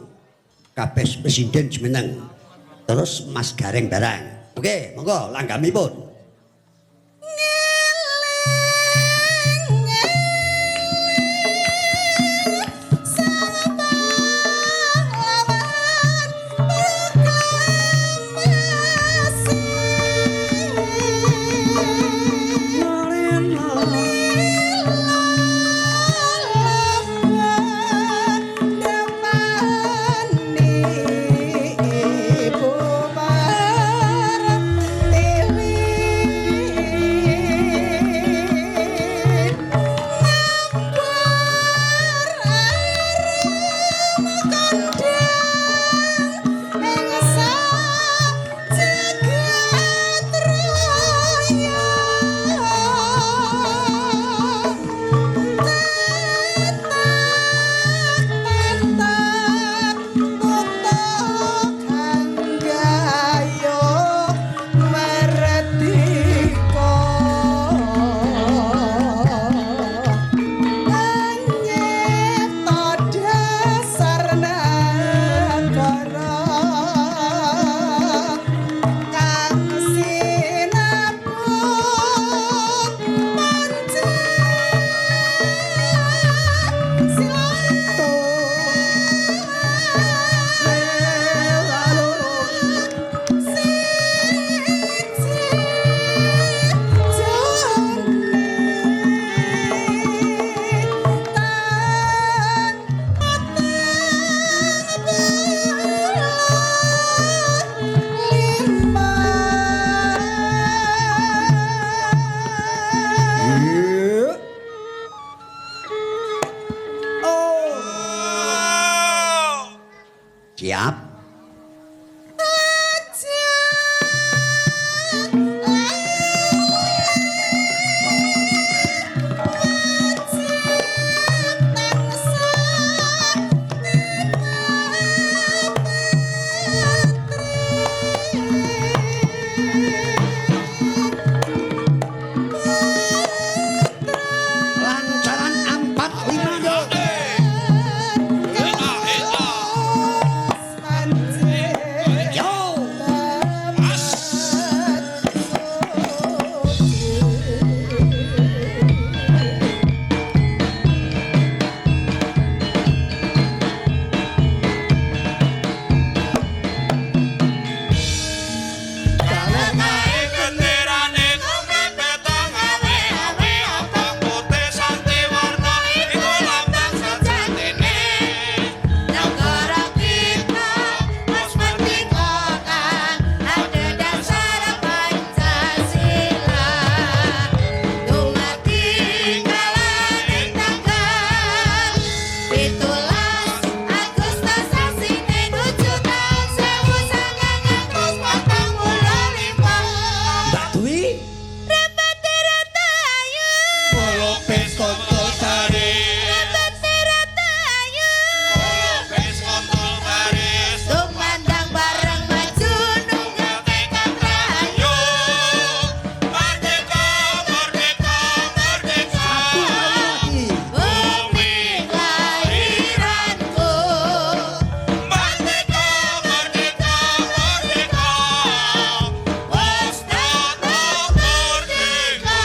kabeh pesinden jumeneng, terus Mas Gareng barang. Oke, monggo langgamipun. Sang pahlawan proklamasi. Ibu Pertiwi. Siap. Lancaran 45 yo. Yo. Kae genderane kumrepetang awe-awe abang putih santi warna iku lambang sejatine. Negara kita wis merdeka kang adhedhasar Pancasila. Dumadi kalaning tanggal 17 Agustus sasine 7 taun 1945. Mbak Dwi. Rembate rata ayu, Lupis kontol baris, rembate rata ayu. lupis kontol baris. Tumandang bareng maju nunggal tekad rahayu. Yo, merdeka, merdeka, merdeka. Lagi. Bumi kelahiranku. Merdeka, merdeka, merdeka. Wis tetep merdeka.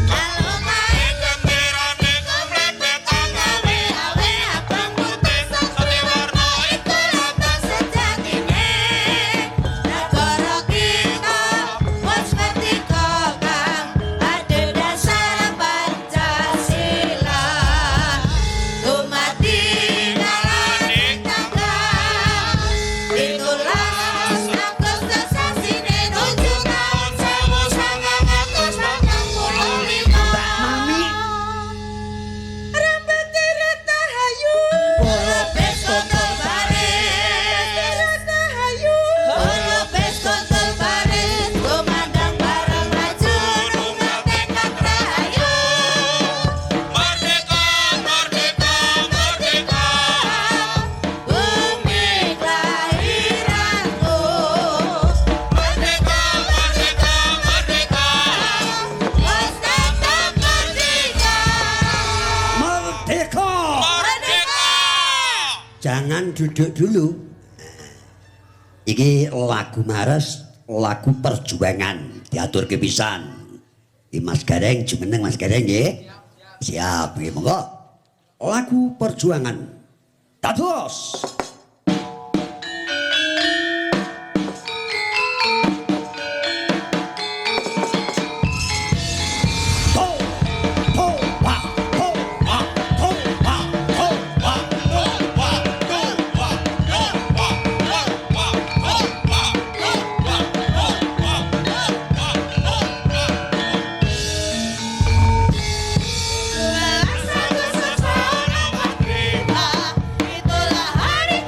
Kalau Kae genderane kumrepetang awe-awe abang putih sati warna iku lambang sejatine. Negara kita wis merdeka kang adhedhasar Pancasila. Dumadi kalaning tanggal 17 Agustus sasine 7 taun 1945. Mbak Mami. Rambate rata hayu, Lupis kontol baris, rata hayu. lupis kontol baris, tumandang bareng maju nunggal tekad rahayu. Merdeka, merdeka, merdeka. Bumi kelahiranku, Merdeka, merdeka, merdeka. wis tetep merdeka. Merdeka. Merdeka. Jangan duduk dulu. Iki lagu Mares, lagu perjuangan diaturke pisan. Iki Mas Gareng jumeneng Mas Gareng nggih. Siap, nggih monggo. Lagu perjuangan. Dados. To, to, wa, to, wa, to, wa, to, wa. Wa, wa, wa, wa, wa, wa, wa, wa, wa, wa, wa, wa, wa, wa, wa. Agustus Merdeka. itulah hari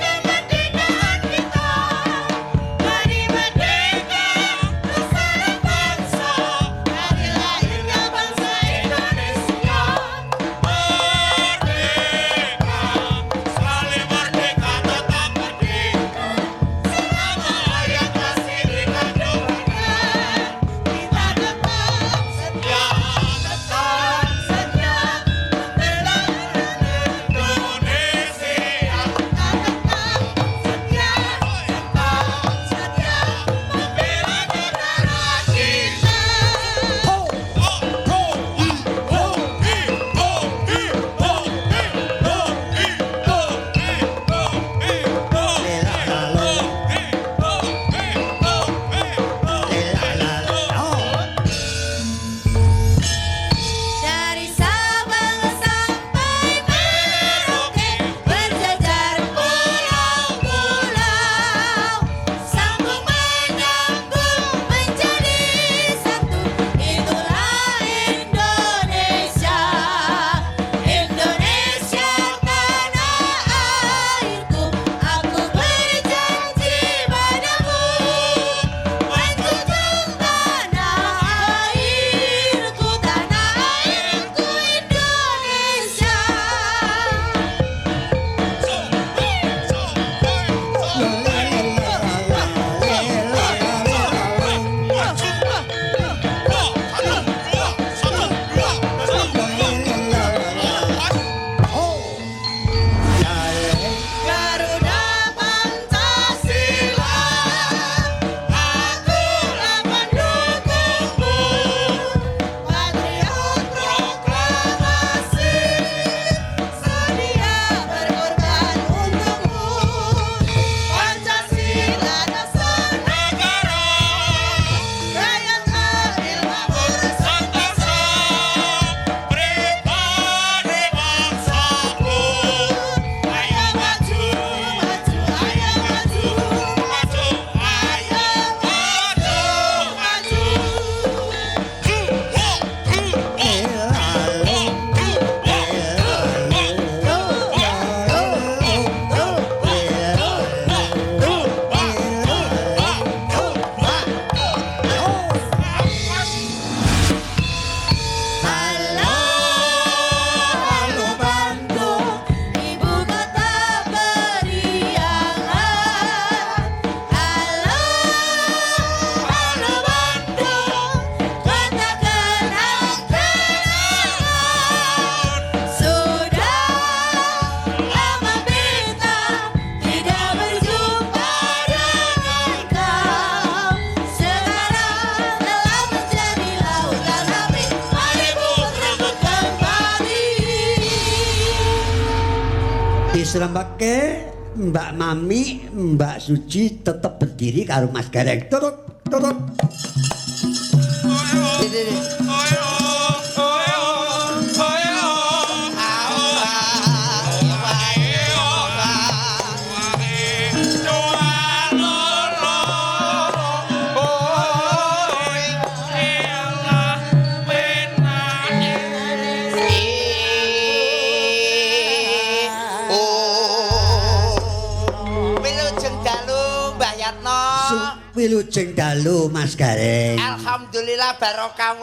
Diserempake Mbak Mami, Mbak Suci tetep berdiri karo Mas Gareng. Turut, turut. Wilujeng dalu Mbah Yatno. Wilujeng dalu Mas Gareng. Alhamdulillah barokah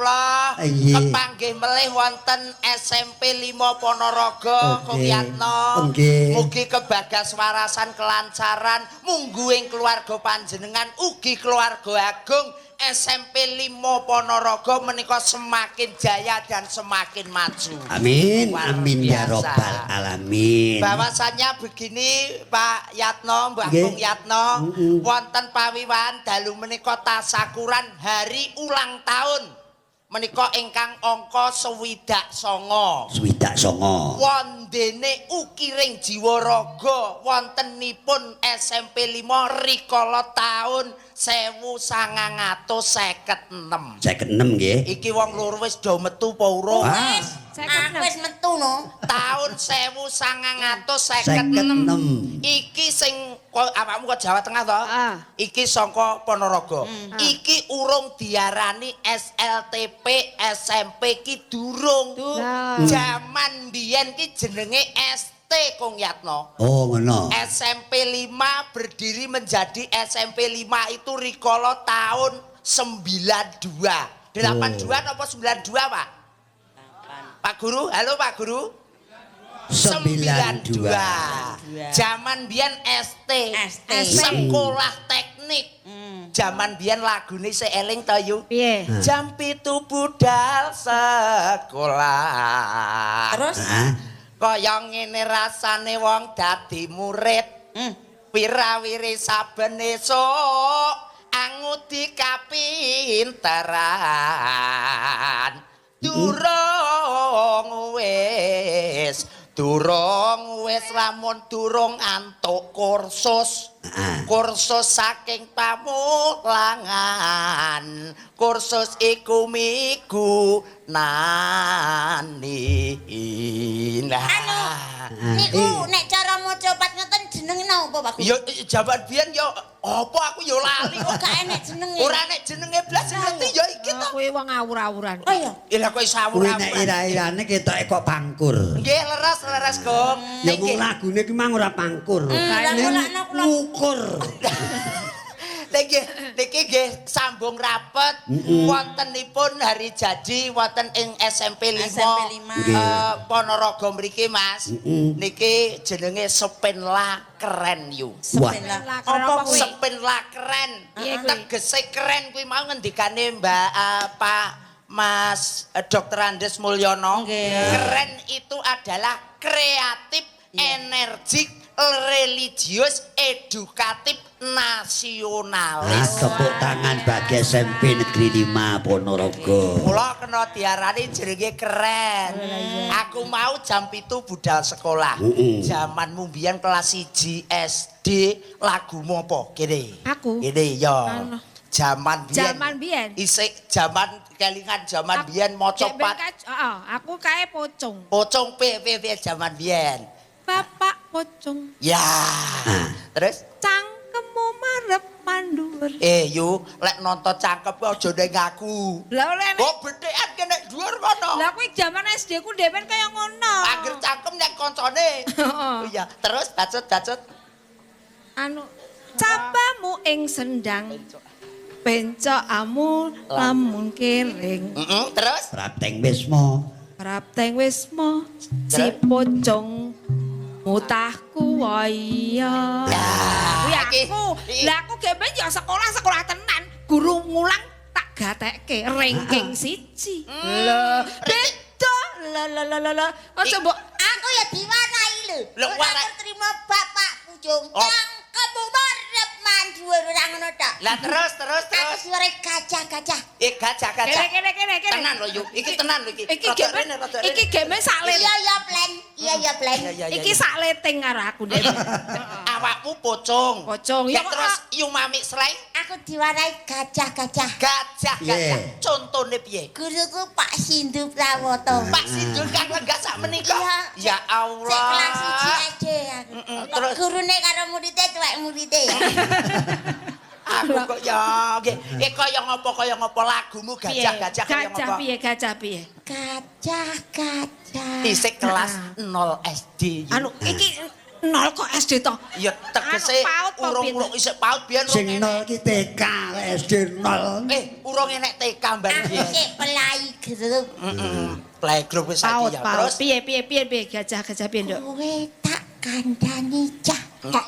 Iya. kepanggih melih wonten SMP 5 Ponorogo. Kong Yatno. Nggih. Mugi kebagas warasan kelancaran mungguing keluarga panjenengan ugi keluarga agung SMP 5 Ponorogo menika semakin jaya dan semakin maju. Amin, Luar amin ya biasa. robbal alamin. Bahwasannya begini Pak Yatno, Mbah Nggih. Kung Yatno, Mm-mm. wonten pawiwahan dalu menika tasakuran hari ulang tahun menika ingkang angka 69. 69. Wondene ukiring jiwa raga wontenipun SMP 5 rikala taun 1956. 56 nggih. Iki wong loro wis do metu apa urung? Ah, Aku wis metu no. Tahun 1956. 56. Iki sing awakmu kok Jawa Tengah to? Ah. Iki saka Ponorogo. Iki urung diarani SLTP SMP ki durung. Lah. Jaman biyen ki jenenge ST Kong Yatno. Oh, ngono. SMP 5 berdiri menjadi SMP 5 itu rikala tahun 92. 82 apa 92, Pak? Pak Guru, halo Pak Guru. 92. Zaman biyen ST. ST. Sekolah teknik. Zaman biyen lagune sik eling to, Yu? Piye? Jam 7 budal sekolah. Terus Hah? Kaya ngene rasane wong dadi murid. Wirawiri saben esuk angudi kapinteran. Durung wis, durung wis lamun durung antuk kursus. Heeh. Kursus saking pamulangan, kursus iku migunani. Nah. Anu, niku nek cara maca pat ngeten jenenge napa Pak Guru? Yo jaman biyen yo apa aku yo lali Oh, kok. gak enek jenenge. Ora nek jenenge blas ngerti yo iki to. Kuwi wong awur-awuran. Oh iya. Ya lah kok iso Kuwi nek awur-awuran. ira-irane ketoke kok pangkur. Nggih leres-leres, Gong. Ya mung lagune ki mang ora pangkur. lah Ning mulakno kula. ngukur. Niki niki nggih sambung rapet wontenipun hari jadi wonten ing SMP 5. SMP 5. Nggih. Ponorogo mriki Mas. Niki jenenge Sepenla Keren Yu. Wah. Sepenla. Keren Apa apa kuwi? Sepenla keren. Piye kuwi? Tegese keren kuwi mau ngendikane Mbak Pak Mas Dr. Andes Mulyono. Nggih. Keren itu adalah kreatif, energik, religius, edukatif, Ah, nasionalis. tepuk tangan bagi SMP Negeri 5 Ponorogo. Mula kena diarani jenenge keren. Aku mau jam 7 budal sekolah. Zamanmu mbiyen kelas 1 SD lagumu apa? Kene. Aku? Kene ya. Anu. Jaman biyen. Jaman biyen. Isik jaman kelingan jaman biyen maca Dek ben pat. Heeh, aku kae pocong. Pocong P P P jaman biyen. Bapak pocong, Ya. Terus cangkemmu marep mandur. Yu, lek nonton cangkem kuwi aja ning aku. Lah oleh nek Kok bethekan kene dhuwur kono. Lah kuwi jaman SD ku dhewen kaya ngono. Angger cangkem nek koncone. Heeh. Oh iya, terus bacut-bacut. Anu capamu ing sendang. Pencokamu lamun kering. Terus Prapteng Wisma. Prapteng wisma si pocong mutahku waya. Kuwi aku. Lah aku gemben ya sekolah-sekolah tenan. Guru ngulang tak gatekke ranking 1. Lho, beda. Lah lah lah lah. Aja mbok Aku ya diwarai lho. Lho, Ora warai. terima bapak pujung. Oh. Cangkemmu marep mandur ora ngono tok. Lah terus terus Aku terus. diwarai gajah-gajah. Gajah gajah. Kene kene kene kene. Tenan lho Yu, iki tenan lho iki. Iki Rodok gemen rene, rodok rene. iki gemen sak lir. Iya ya plan, Iya ya, Pleng. Iya, iya, Iki iya. sak leting karo aku ndek. Awakmu pocong. Pocong, Ya ya kok- terus Yu Mami Sleng Aku diwarai gajah-gajah. gajah gajah. Iya. Contone piye? Guruku Pak Sindu Prawoto. Pak Sindu kang lenggah sak menika. Iya. Ya Allah. Sik kelas 1 SD aku. Terus? Gurune karo muride tuwek muride. Aku kok ya nggih. Eh kaya ngopo lagumu gajah-gajah kaya Gajah ngopo? piye gajah piye? Gajah-gajah. Isik kelas 0 SD. Yu. Anu iki nol kok SD to. Ya tegese Anu, PAUD apa urung-urung isik PAUD biyen urung Sing enek. nol ki TK, SD nol. Eh, urung enek TK mbar Aku biyen. sik playgroup. Heeh. Playgroup wis saiki PAUD ya. PAUD. Terus Piye piye piye piye gajah gajah piye nduk? Kowe tak kandhani cah. Kok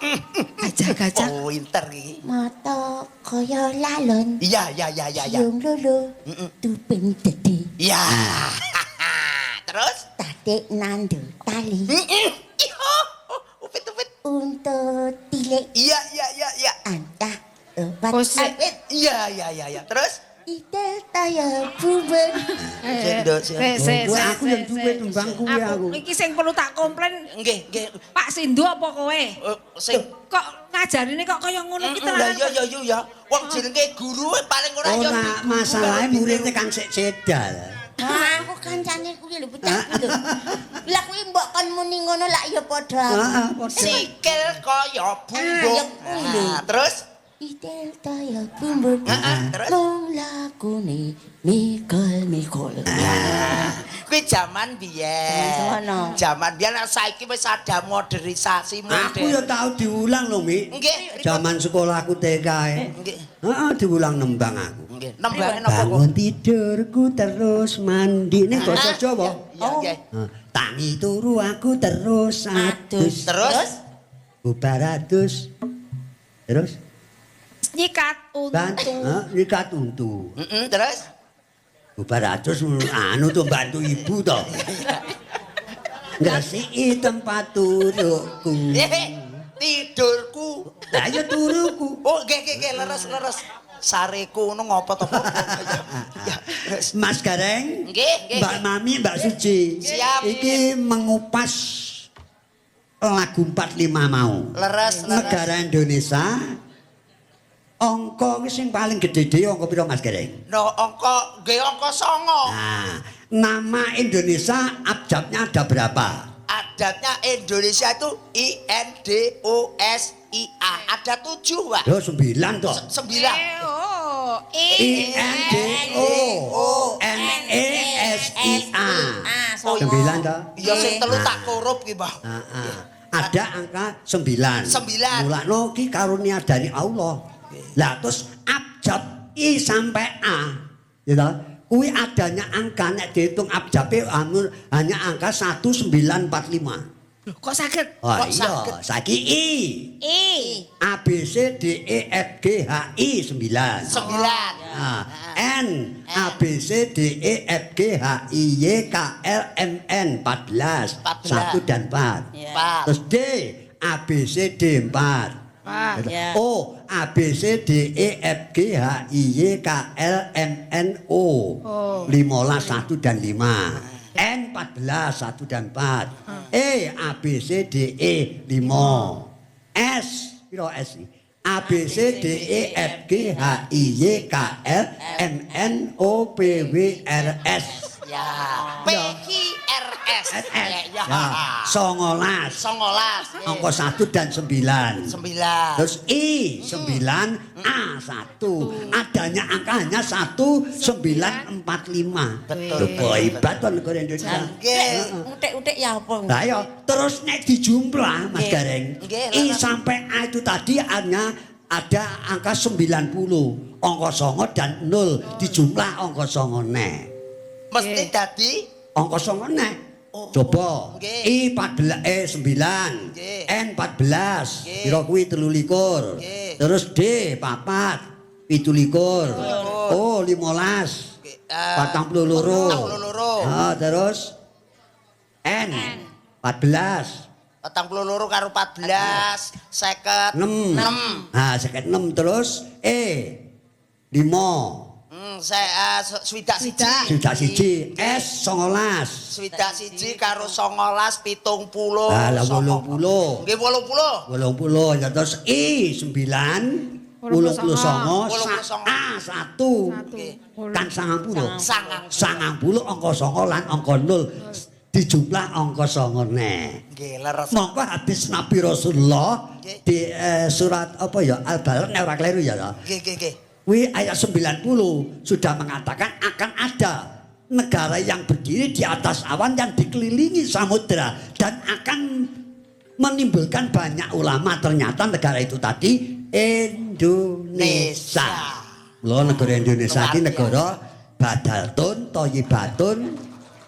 gajah gajah. pinter iki. Mata kaya lalon. Iya, iya, iya, iya, iya. Yung lolo. Tuping dede. Iya. Terus? Tatik nandur tali. Heeh. Iya. Upit upit. Untuk tilik Iya, iya, iya, iya. antah obat Oh, sik. awet. Iya, iya, iya, iya. Terus? Ide taya buben. Sik, Nduk, sik. Sik, sik, Kuwi sik, aku yang sik, duwe sik. tembang kuwi aku. Iki sing perlu tak komplain Nggih, nggih. Pak Sindu apa kowe? Eh, sing Kok ngajarine kok kaya ngono iki Lah tenan. iya iya iya ya. Wong jenenge guru paling ora ya. Ora masalahe muridnya kan sik cedal. Ah, aku kancane kuwi lho bocah kuwi lho. Lah kuwi mbok kon muni ngono lak ya padha aku. Heeh, padha. Sikil kaya bumbung. Ah, ya kuwi lho. Nah, terus Idel taya bumbung. Heeh, terus? Mung lakune mikol-mikol. Kuwi jaman biyen. Jaman sono. Jaman biyen lah saiki wis ada modernisasi modern. Aku ya tau diulang lho, Mi. Nggih. Jaman sekolahku TK. e. Nggih. Heeh, diulang nembang aku. Nggih. Nembange napa kok? Bangun tidurku terus mandi ning basa Jawa. Iya, nggih. Heeh, Tangi turu aku terus adus. Terus Bubar adus. Terus Nyikat ban untu. heeh, nyikat untu. Heeh, terus Bubar adus anu tuh bantu ibu toh. Ngresiki tempat turuku. Eh, tidurku. Lah ya turuku. Oh, nggih nggih nggih leres leres. Sareku ngono ngopo to? Ya, terus. Mas Gareng, Nggih, nggih. Mbak Mami, Mbak Suci. Siap. Iki mengupas lagu 45 mau. Leres leres. Negara Indonesia angka ki sing paling gedhe dhewe angka pira Mas Gareng? No angka nggih angka 9. Nah, nama Indonesia abjadnya ada berapa? Adatnya Indonesia itu I N D O S I A. Ada 7, Pak. Yo 9 toh. 9. Eh, oh, I N D O N E S I A. Ah, 9 toh. Ya sing telu tak korup ki, Pak. Heeh. Ada angka 9. 9. Mulakno ki karunia dari Allah. Lah terus abjad I sampai A, ya toh? Kuwi adanya angka nek dihitung abjabe hanya angka 1945. Loh, kok saged? Oh Kok iya, saged? saiki I. I. A B C D E F G H I 9. 9. Nah, N A B C D E F G H I Y K L M N 14. 14. 1 dan 4. Pak. Terus D A B C D 4. Pak. Ya. O A B C D E F G H I Y K L M N O. Oh. 15 1 dan 5. N 14 1 dan 4. E A B C D E 5. S piro S iki? A B C D E F G H I Y K L M N O P W R S. Ya. P Q R S. S S. Ya. Ya, 19. 19. Angka 1 dan 9. 9. Terus I 9 A 1. Adanya angka hanya 1 9 4 5. Betul. Lho kok hebat to negara Indonesia. Nggih. Utik-utik ya apa? Lah ya, terus nek dijumlah Mas Nggih. Gareng. Nggih, I leres. sampai A itu tadi hanya ada angka 90, angka 9 dan 0 dijumlah angka 9 neh. Mesti dadi Angka 9 neh. Oh, Coba nggih. I 14 E 9, Nggih. N 14, Nggih. pira kuwi 23. Nggih. Terus D 4, 17. O 15. Nggih, eh, 42. 42. Ah, terus N 14. 42 karo 14, 50. 6. 6. Nah, 56 terus E 5. Saya 61. 61 S 19. 61 karo 19 70. Ah, lah, 80. Nggih 80. 80 ya terus I 9 89 A 1 kan 90. Sangang. 90 angka 9 lan angka 0 dijumlah angka 9 neh. Nggih, leres. Mongko hadis Nabi Rasulullah Nggih. di surat apa ya Al-Balad nek ora kleru ya. Nggih, nggih, nggih. Kuwi ayat 90 sudah mengatakan akan ada negara yang berdiri di atas awan yang dikelilingi samudra dan akan menimbulkan banyak ulama. Ternyata negara itu tadi Indonesia. Lho, negara Indonesia ini Luar negara badatun thayyibatun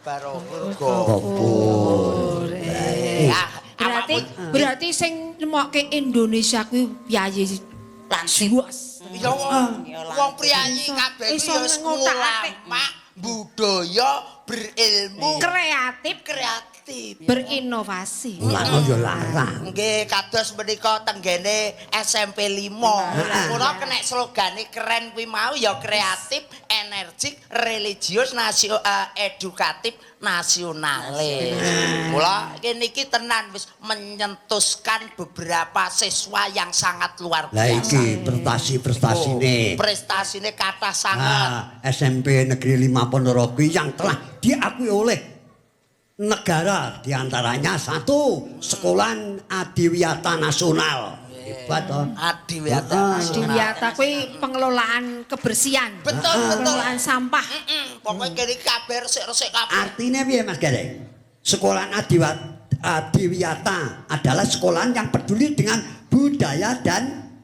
Barokah. ghafur. Ah, Berarti awakmu- berarti sing nemokke Indonesia kuwi piyayi Langsung. Juas. Ya wong wong priyayi kabeh kuwi Iso ya wis ngotak-atik. ulama, budaya, berilmu, Kreatif, kreatif. berinovasi. Mulane ya larang. Nggih, kados menika tenggene SMP 5. Mula kenek slogane keren kuwi mau ya kreatif, energik, religius, edukatif, nasionalis. Mula niki tenan wis menyentuskan beberapa siswa yang sangat luar Lah biasa. iki prestasi-prestasine. Oh, prestasine kathah sanget. Nah, SMP Negeri 5 Ponorogo yang telah diakui oleh negara, diantaranya satu sekolahan Adiwiyata Nasional. Hebat toh. Adiwiyata Nasional. Adiwiyata kuwi pengelolaan kebersihan. Betul, betul. Pengelolaan sampah. Pokoke kene kabeh resik-resik kabeh. Artinya piye Mas Gareng? Sekolahan Adiwiyata adalah sekolahan yang peduli dengan budaya dan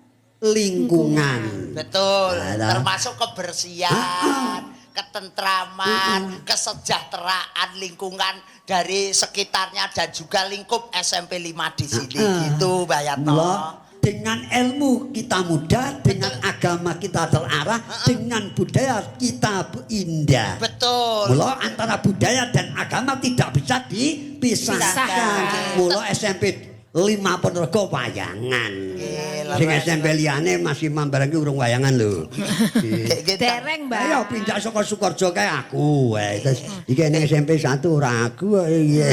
lingkungan. Betul, Nah, termasuk kebersihan, ketentraman, kesejahteraan lingkungan dari sekitarnya dan juga lingkup SMP 5 di sini gitu, Mbak Yatno. Mula, dengan ilmu kita muda, dengan agama kita terarah, dengan budaya kita indah. Betul. Mula antara budaya dan agama tidak bisa dipisahkan. Pisahkan. Mula SMP 5 Ponorogo wayangan. Nggih, Sing leres. SMP liyane masih mambarang ki urung wayangan lho. Nggih, nggih, Dereng, Mbak. Ayo pindah saka Sukorejo kae aku. Wae terus iki ning SMP 1 ora aku kok, iya.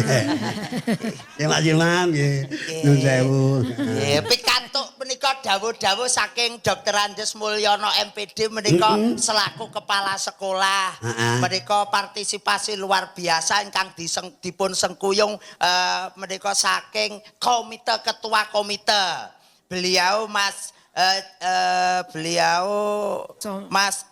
Ya Mas Imam nggih. Nuwun sewu. Nggih, pikantuk menika dawuh-dawuh saking Dr. Andes Mulyono MPD menika selaku kepala sekolah. Menika partisipasi luar biasa ingkang dipun sengkuyung menika saking komite ketua komite. Beliau Mas beliau Mas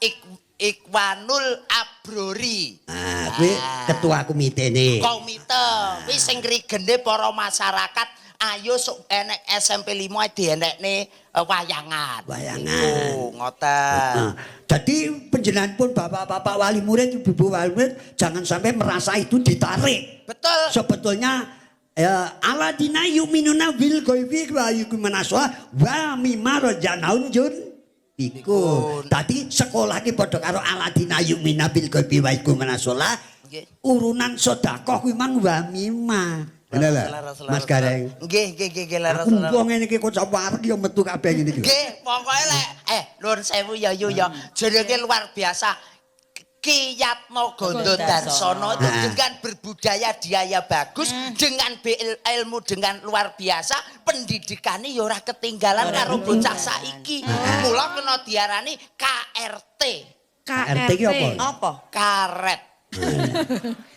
Ikwanul Abrori. Ah, kuwi ketua komitene. Komite kuwi sing ngrigene para masyarakat ayo sok enek SMP 5 dienekne wayangan. Wayangan. Iku, ngoten. Nah, jadi penjenengan pun bapak-bapak wali murid, ibu-ibu wali murid jangan sampai merasa itu ditarik. Betul. Sebetulnya ya, alladzina yu'minuna bil ghaibi wa yuqimuna shalah wa mimma razaqnahum yunfiqun. Tadi sekolah ki padha karo alladzina yu'minuna bil ghaibi wa yuqimuna shalah. Urunan sedekah kuwi mang wa mimma. Ngono lho. Mas Gareng. Nggih, nggih, nggih, nggih, leres, Aku leres. wong ngene iki kok wareg ya metu kabeh ngene iki. Nggih, pokoke lek nuwun sewu ya yu ya. Jenenge luar biasa. Ki Yatno Gondo Darsono itu dengan berbudaya dia ya bagus, dengan ilmu dengan luar biasa, pendidikannya ya ora ketinggalan karo bocah saiki. Mula kena diarani KRT, KRT ki apa? Apa? karet.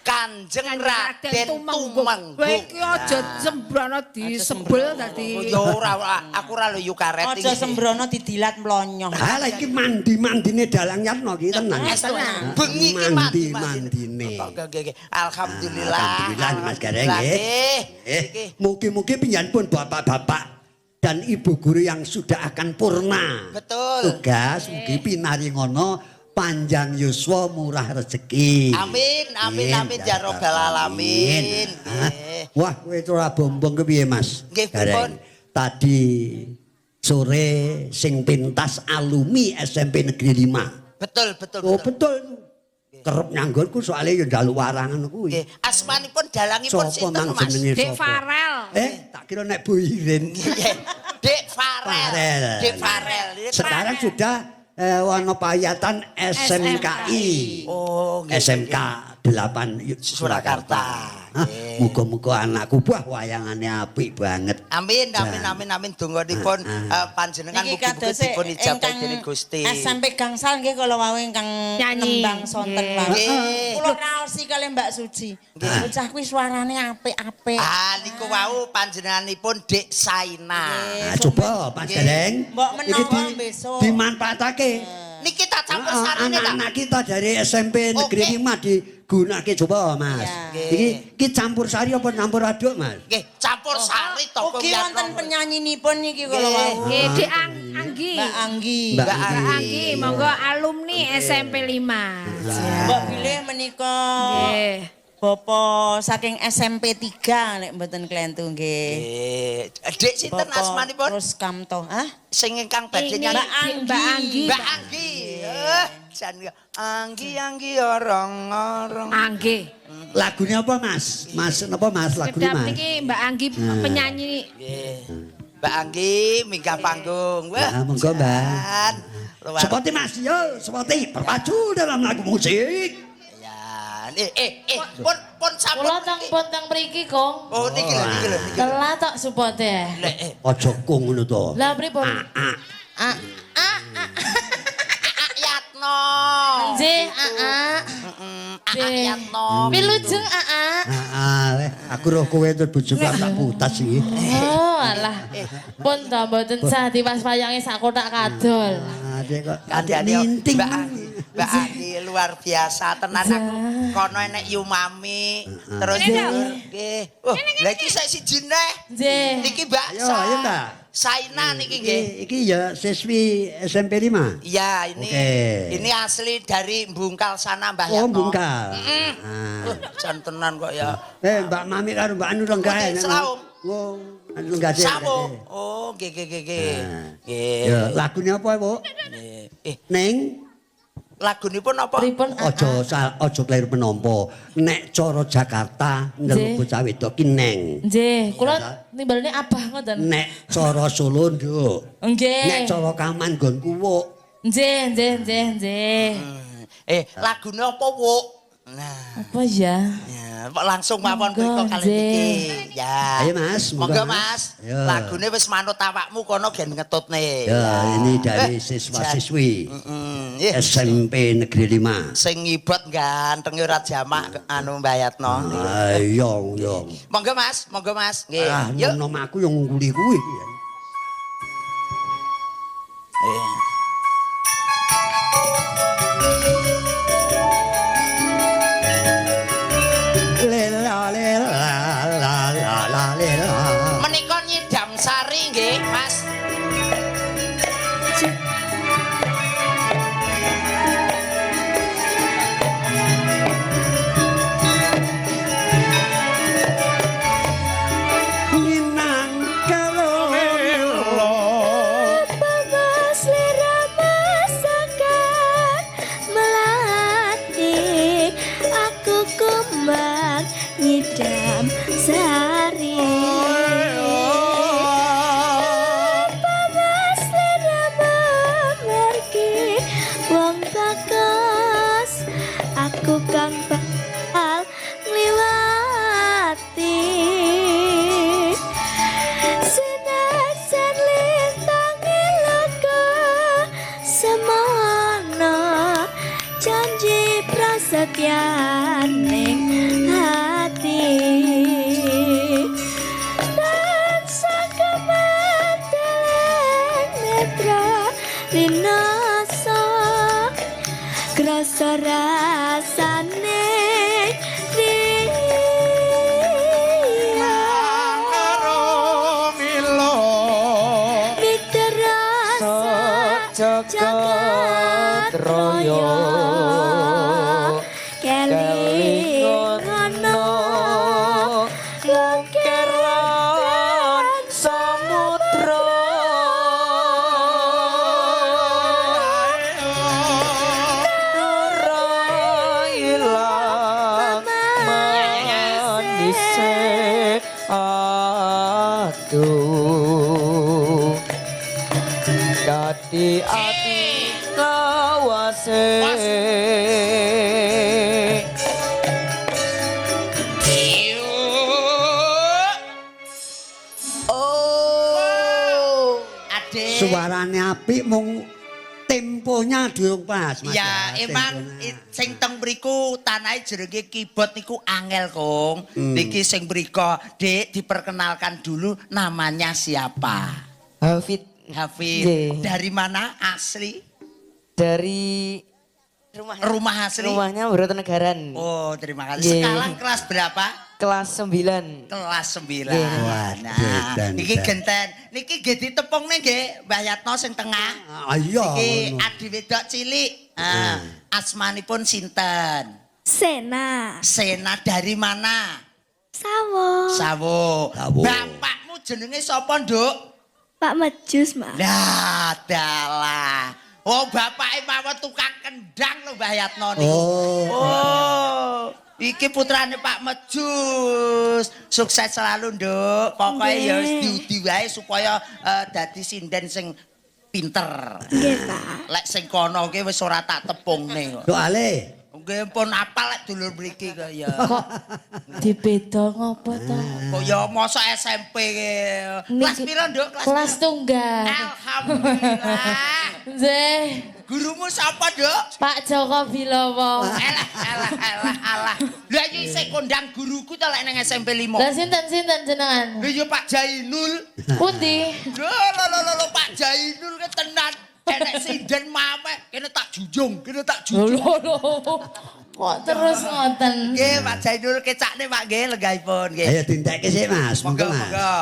Kanjeng Raden Tumenggung. Kowe iki aja sembrono disebel dadi. Ya ora, ora, aku ora lho yu karet Aja sembrono didilat mlonyoh. Ha lah iki mandi-mandine dalang Yatno ki tenan. Tenang. Bengi iki mandi-mandine. Oke, oke, oke. Alhamdulillah. Alhamdulillah Mas Gareng nggih. Nggih. Nggih. Mugi-mugi panjenengan bapak-bapak dan ibu guru yang sudah akan purna. Betul. Tugas mugi pinaringono panjang yuswa murah rezeki. Amin, amin, amin, ya robbal alamin. Hah? Nggih. Wah, kowe ora bombong kepiye, Mas? Nggih, Gareng. pripun? Tadi sore sing pentas alumni SMP Negeri 5. Betul, betul, Oh, betul. betul. Kerep nyanggonku soalnya ya njaluk warangan kuwi. Nggih, asmanipun dalangipun Sopo sinten, mang Mas? jenenge Dek sopo? Farel. Tak kira nek Bu Irin. Nggih. Dek Farel. Farel. Dek Farel. Sekarang sudah ana payatan SMKI. Oh, nggih. SMK 8 Surakarta. Surakarta. Hah, Nggih. muga-muga anakku buah wayangane apik banget. Amin amin amin amin donganipun panjenengan Niki mugi-mugi kadose dipun ijabahi ingkang dening Gusti. SMP Gangsal nggih kala wau ingkang Nyanyi. nembang sonten Nggih. wau. Nggih. Kula raosi kalih Mbak Suci. Bocah kuwi suarane apik-apik. Ah niku wau panjenenganipun Dik Saina. Nah, coba Mas Gareng. Mbok menawa iki besok. Dimanfaatake. Niki tak campur Heeh, sarine ta. anak-anak kita dari SMP Negeri Oke. 5 digunake coba Mas. Ya. Iki iki campur sari apa campur aduk Mas? Nggih, campur sari to Ugi wonten penyanyinipun niki kala wau. Nggih, Dik Anggi. Mbak Anggi. Mbak Mbak Mbak Anggi, monggo alumni SMP 5. Mbok bilih menika Nggih. Bapak saking SMP 3 nek mboten klentu nggih. Nggih. Dik sinten Bapak asmanipun? Ruskamto. Hah? Sing ingkang badhe Ini nyanyi. Mbak Anggi. Mbak Anggi. Mbak Anggi. Eh, jan Anggi Anggi orong-orong. Anggi. Lagunya apa Mas? Mas napa Mas lagunya Kedap Mas? niki Mbak Anggi penyanyi. Nggih. Mbak Anggi minggah panggung. Wah, Ah, monggo, Mbak. jan. Luar Seperti Mas, yo, seperti berpacu dalam lagu musik. Ya, pun pun sampun. Kula teng pun teng mriki, Kong. Oh, niki lho, niki lho, niki lho. Telat tok supote. Lek, Aja kung ngono to. Lah pripun? Ah, Ah, ah, ah. Aak Yatno. Nggih, ah, ah. Heeh, Aak Yatno. Wilujeng, ah, ah. Ah, ah, aku roh kowe terus bojoku tak putas iki. Oh, alah. Pun to mboten sah diwas wayange sak kotak kadol. Ah, dek kok Kandhane ninting. Mbak Anggi, Mbak Anggi luar biasa tenan aku. Kono enek Yumami, terus nggih. Oh, lha iki sik siji neh. Nggih. Niki Mbak. Ayo, ayo, Mbak. Saina niki nggih. Iki ya siswi SMP 5. Iya, ini Oke. ini asli dari Bungkal sana Mbah Oh, Yatno. Bungkal. Ah. Jan tenan kok ya. Mbak Mami karo Mbak Anu lenggahe. Oh, Selawung. Oh, anu lenggahe. Sawo. Oh, nggih nggih nggih nggih. Nggih. Ya, lagunya apa, Bu? Nggih. Ning Lagunipun apa? Pripun, ah, aja aja kleru penampa. Nek cara Jakarta nyeluk bocah wedok ki neng. Nggih, kula nimbalne abah ngoten. Nek cara Solo nduk. Nggih. Nek cara Kaman nggonku wuk. Nggih, nggih, nggih, nggih. Lagune apa, Wuk? Nah, Apa ya? ya, kok langsung mawon Monggo, mriko kali niki. nggih. Ya. Ayo, Mas, monggo, Monggo, Mas. Mas. Ayo. Lagune wis manut awakmu kono gen ngetutne. Ya, ini dari siswa-siswi Heeh. SMP Negeri 5. Sing ngibot ganteng ora jamak anu Mbah Yatno. Ayo, yo. Monggo Mas, monggo Mas. Nggih. Ah, Yuk. nom aku yang ngungkuli kuwi. Lela lela la la la lela. Menika nyidam sari nggih, Mas. Minang karo masakan melati aku kumbang nyidam sari. Apa mas lera memergi wong bagus aku kang bakal ngliwati. Senajan lintange lega semono janji prasetyaning hati. Tansah kemanteling netra rinasa krasa rasane riya. Mitrasa jagat raya kelingono lengkeran samudra Acarane apik mung temponya durung pas, Mas. Ya, emang temponya. Sing teng mriku tanahe jenenge keyboard niku angel, Kung. Niki sing mriko, Dik, diperkenalkan dulu namanya siapa? Hafid. Hafid. Nggih. Dari mana asli? Dari Rumah. Rumah asli? Rumahnya Brotonegaran. Oh, terima kasih. Nggih. Sekarang kelas berapa? Kelas 9. Kelas 9. Nggih. Waduh, Nah, dan- niki dan. genten. Niki nggih ditepungne nggih Mbah Yatno sing tengah. Ah, iya. Niki Ngono. adi wedok cilik. Ah, asmanipun sinten? Sena. Sena dari mana? Sawo. Sawo. Sawo. Bapakmu jenenge sapa, Nduk? Pak Mejus, Mas. Lah, dalah. Oh, bapake mawon tukang kendang lho Mbah Yatno niku. Oh. Oh. Iki putrane Pak Mejus. Sukses selalu, Nduk. Pokoke ya wis diudi wae supaya dadi sinden sing pinter. Nggih, Pak. Lek sing kono ki wis ora tak tepungne kok. Soale Nggih pun apal lek dulur mriki kok ya. Kok dibeda ngopo to? Kok ya mosok SMP ki. Kelas piro, Nduk? Kelas piro? tunggal. Alhamdulillah. Nggih. Gurumu sapa, Nduk? Pak Joko Bilowo. Alah, alah, alah, alah. Lah iki isih kondang guruku to lek nang SMP 5. Lah sinten-sinten jenengan? Lha ya Pak Jainul. Pundi? Lho lho lho lho Pak Jainul ke tenan. Enek sinden mamek, kene tak junjung, kene tak Lho junjung. lho lho. Kok terus ngoten? Nggih, Pak Jainul kecakne Pak nggih lenggahipun nggih. Ayo dintekke sik, Mas. Monggo, Monggo, Mas. monggo.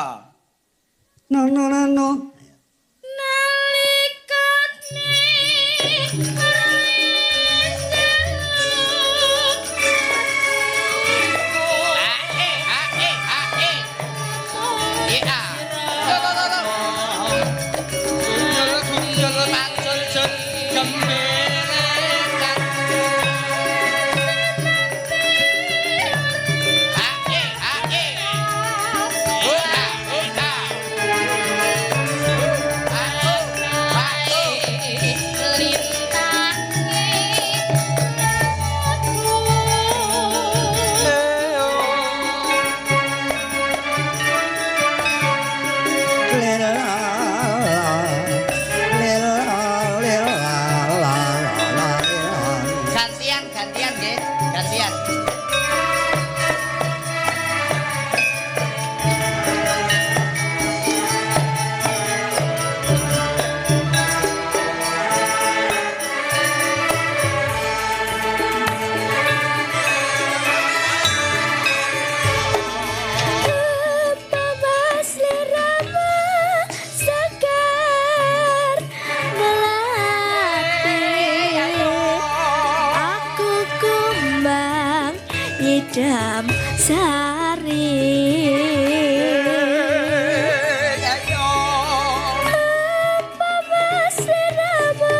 No no no no. A E A E A E. E A. Lho lho lho lho. Gunjul gunjul pacul jul gemberekan. A E A E. O A O A. A O A O. Lela lela lela la la la. Gantian gantian nggih, gantian. Babas lirama sekar melati. Aku kumbang nyidam sari. Babas lirama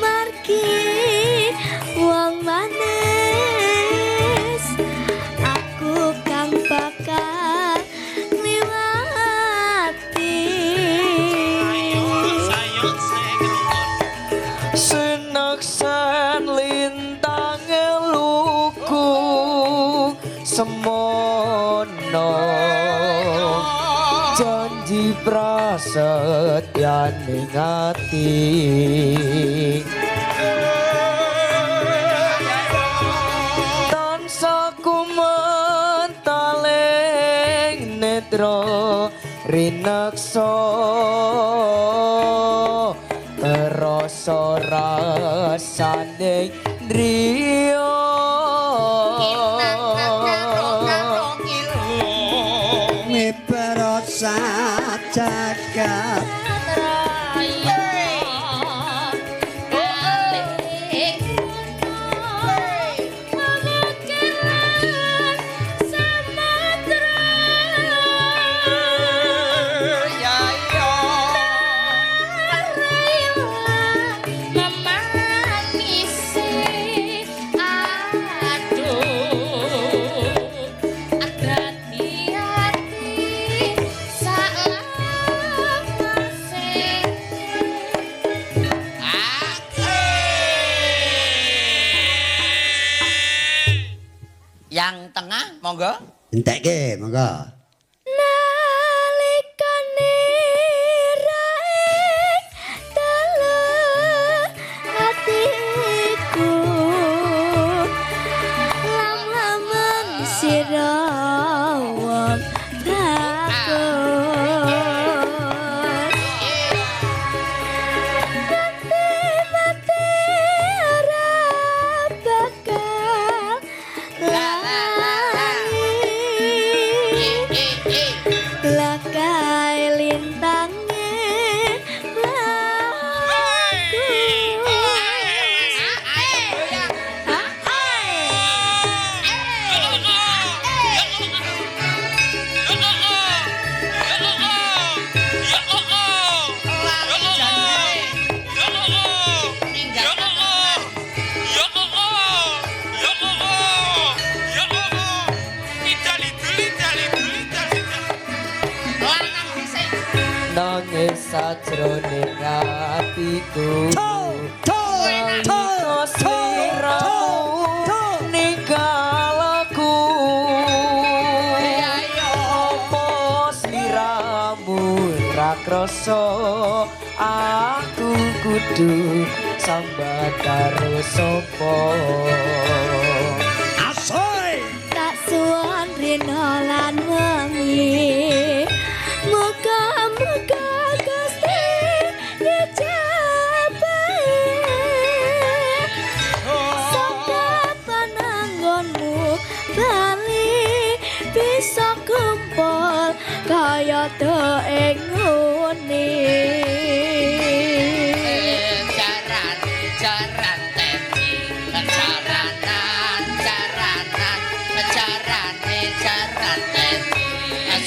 margi wong manis. Aku kang bakal ngliwati. Senaksan lintange luku semono janji prasetyaning ati tansah kumentaling netra rineksa terasa rasane driya Miberot sajagat. Yang tengah, monggo. Entekke, monggo. Nalikane rae Sajroning atiku nalika sliramu ninggal aku, apa sliramu ra krasa aku kudu sambat karo sapa? Asoy. Tak suwon rina lan wengi, muga-muga Gusti ngejabahi. Saka pananggonmu bali bisa kumpul kaya ing ngene. Jaran, jaran teti, jaranan, jaranan, jarane, jaran teti,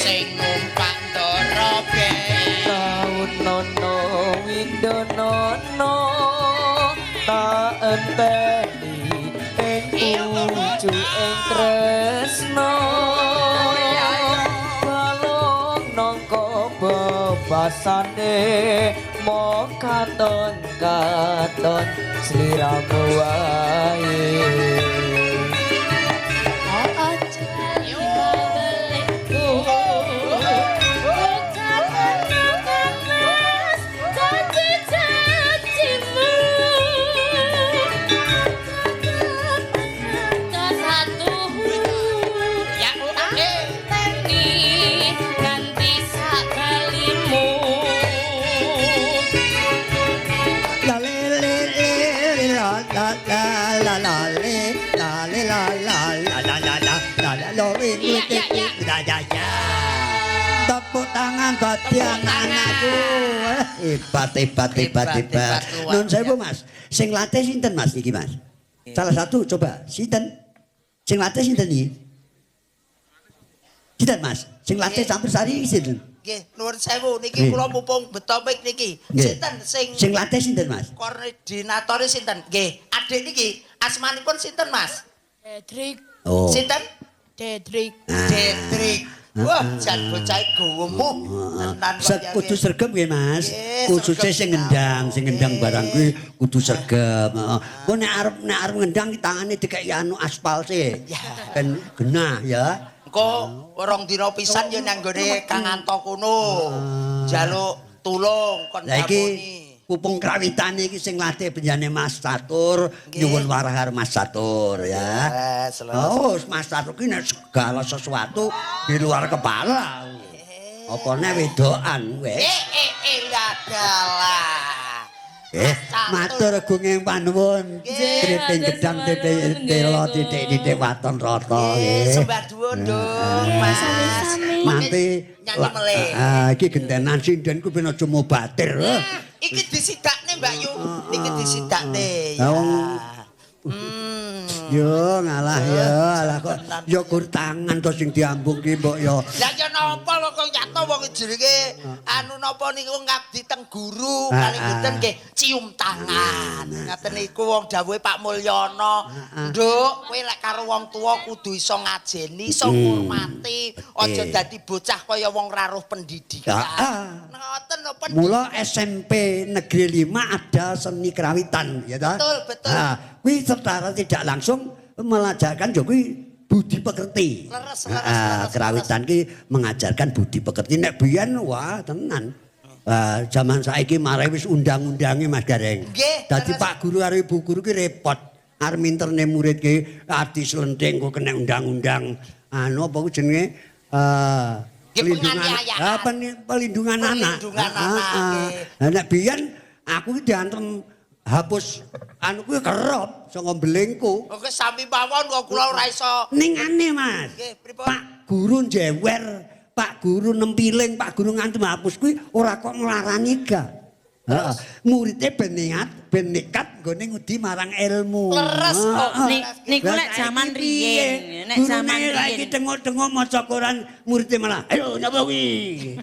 sing numpak ndara Taun nono windonono tak enteni ing pucuking tresno, balung nangka bebasane mo katon katon sliramu wae. Aja belekku. Mas, janji-janjimu. Satu Ya, eh. teni nganti sakalimu. La le le le la la la la la le la le la la la la la la la la lo le le Iya, iya, la ya ya. Tepuk tangan bagi anak-anakku. Hebat, hebat, hebat, Hebat, hebat. hebat, luar Nun sewu Mas. Sing latih sinten Mas iki Mas? Salah satu coba sinten? Sing latih sinten iki? Sinten Mas? Sing latih campur sari iki sinten? Nggih, nuwun sewu niki Nggih. kula mumpung beto mik niki. Nggih. Sinten sing Sing latih sinten Mas? koordinatore sinten? Nggih, adik niki asmanipun sinten Mas? Dedrik, Oh. Sinten? Dedrik. Ah. Dedrik. Wah, jan bocah gowomu. Tenan kok ya, Kudu sregep nggih Mas. Nggih, Khususnya sregep. sing ngendang, sing ngendang barang kuwi kudu sregep. Heeh. Engko nek arep ngendang ki tangane dikeki anu aspal sih. Ben genah ya. Engko 2 dina pisan ya nang nggone Kang Anto kono. Njaluk tulung kon Lah iki daponi. pupung krawitane iki sing latih benjane Mas Catur, Nggih. nyuwun warah karo Mas Catur ya. Yes, leres. Oh, Mas Catur ki nek segala sesuatu di luar kepala. Apa nek wedokan wis. Eh eh eh ladalah. Matur gunging panuwun. Nggih, Kriting matur gedang suwun, titik nggih, telo Gung. titik-titik waton rata Nggih, nggih. sembah dhuwur, Nduk, Mas. Sami-sami. Nanti Nyanyi melih. Ah, iki gentenan sinden ku ben aja mobatir. Iki disidakne Mbak Yu, iki disidakne. Lah, Ya. Yo ngalah ya, alah kok ya gur tangan to sing diambung ki mbok yo. Lah ya napa lho kok nyata wong jenenge anu napa niku ngabdi teng guru Ah, paling mboten ah. nggih cium tangan. Ngaten niku wong dawuhe Pak Mulyono. Nduk, kowe lek karo wong tuwa kudu iso ngajeni, iso ngurmati, aja dadi bocah kaya wong ra roh pendidikan. Ah, ah. Ngoten lho pendidikan. Mula SMP Negeri 5 ada seni kerawitan ya toh? Betul, betul. Nah, kuwi secara tidak langsung melajarkan yo kuwi budi pekerti. Leres, leres, Ah, leres, kerawitan ki mengajarkan budi pekerti. Nek biyen wah tenan. Ah, zaman saiki marai wis undang-undange Mas Gareng. Nggih, Dadi leres. Pak Guru karo Ibu Guru ki repot. Arep minterne murid ki ati slenting kok kena undang-undang anu apa ku jenenge Nggih, pelindungan penganiayaan. ah, pelindungan anak. Pelindungan Ah, anak, ah. nggih. Lah nek biyen aku ki diantem hapus anu kuwi kerop saka belingku. Oke sami mawon kok kula ora iso. Ning aneh Mas. Nggih, pripun? Pak guru njewer, Pak guru nempiling, Pak guru ngantem hapus kuwi ora kok nglarani ga. Heeh. Muridnya ben niat, ben nekat nggone ngudi marang ilmu. Leres kok. Heeh. Niku Lah nek saiki jaman piye? riyen, nek Gurune jaman lagi riyen. tengok-tengok maca koran, muridnya malah, "Ayo nyapa kuwi?"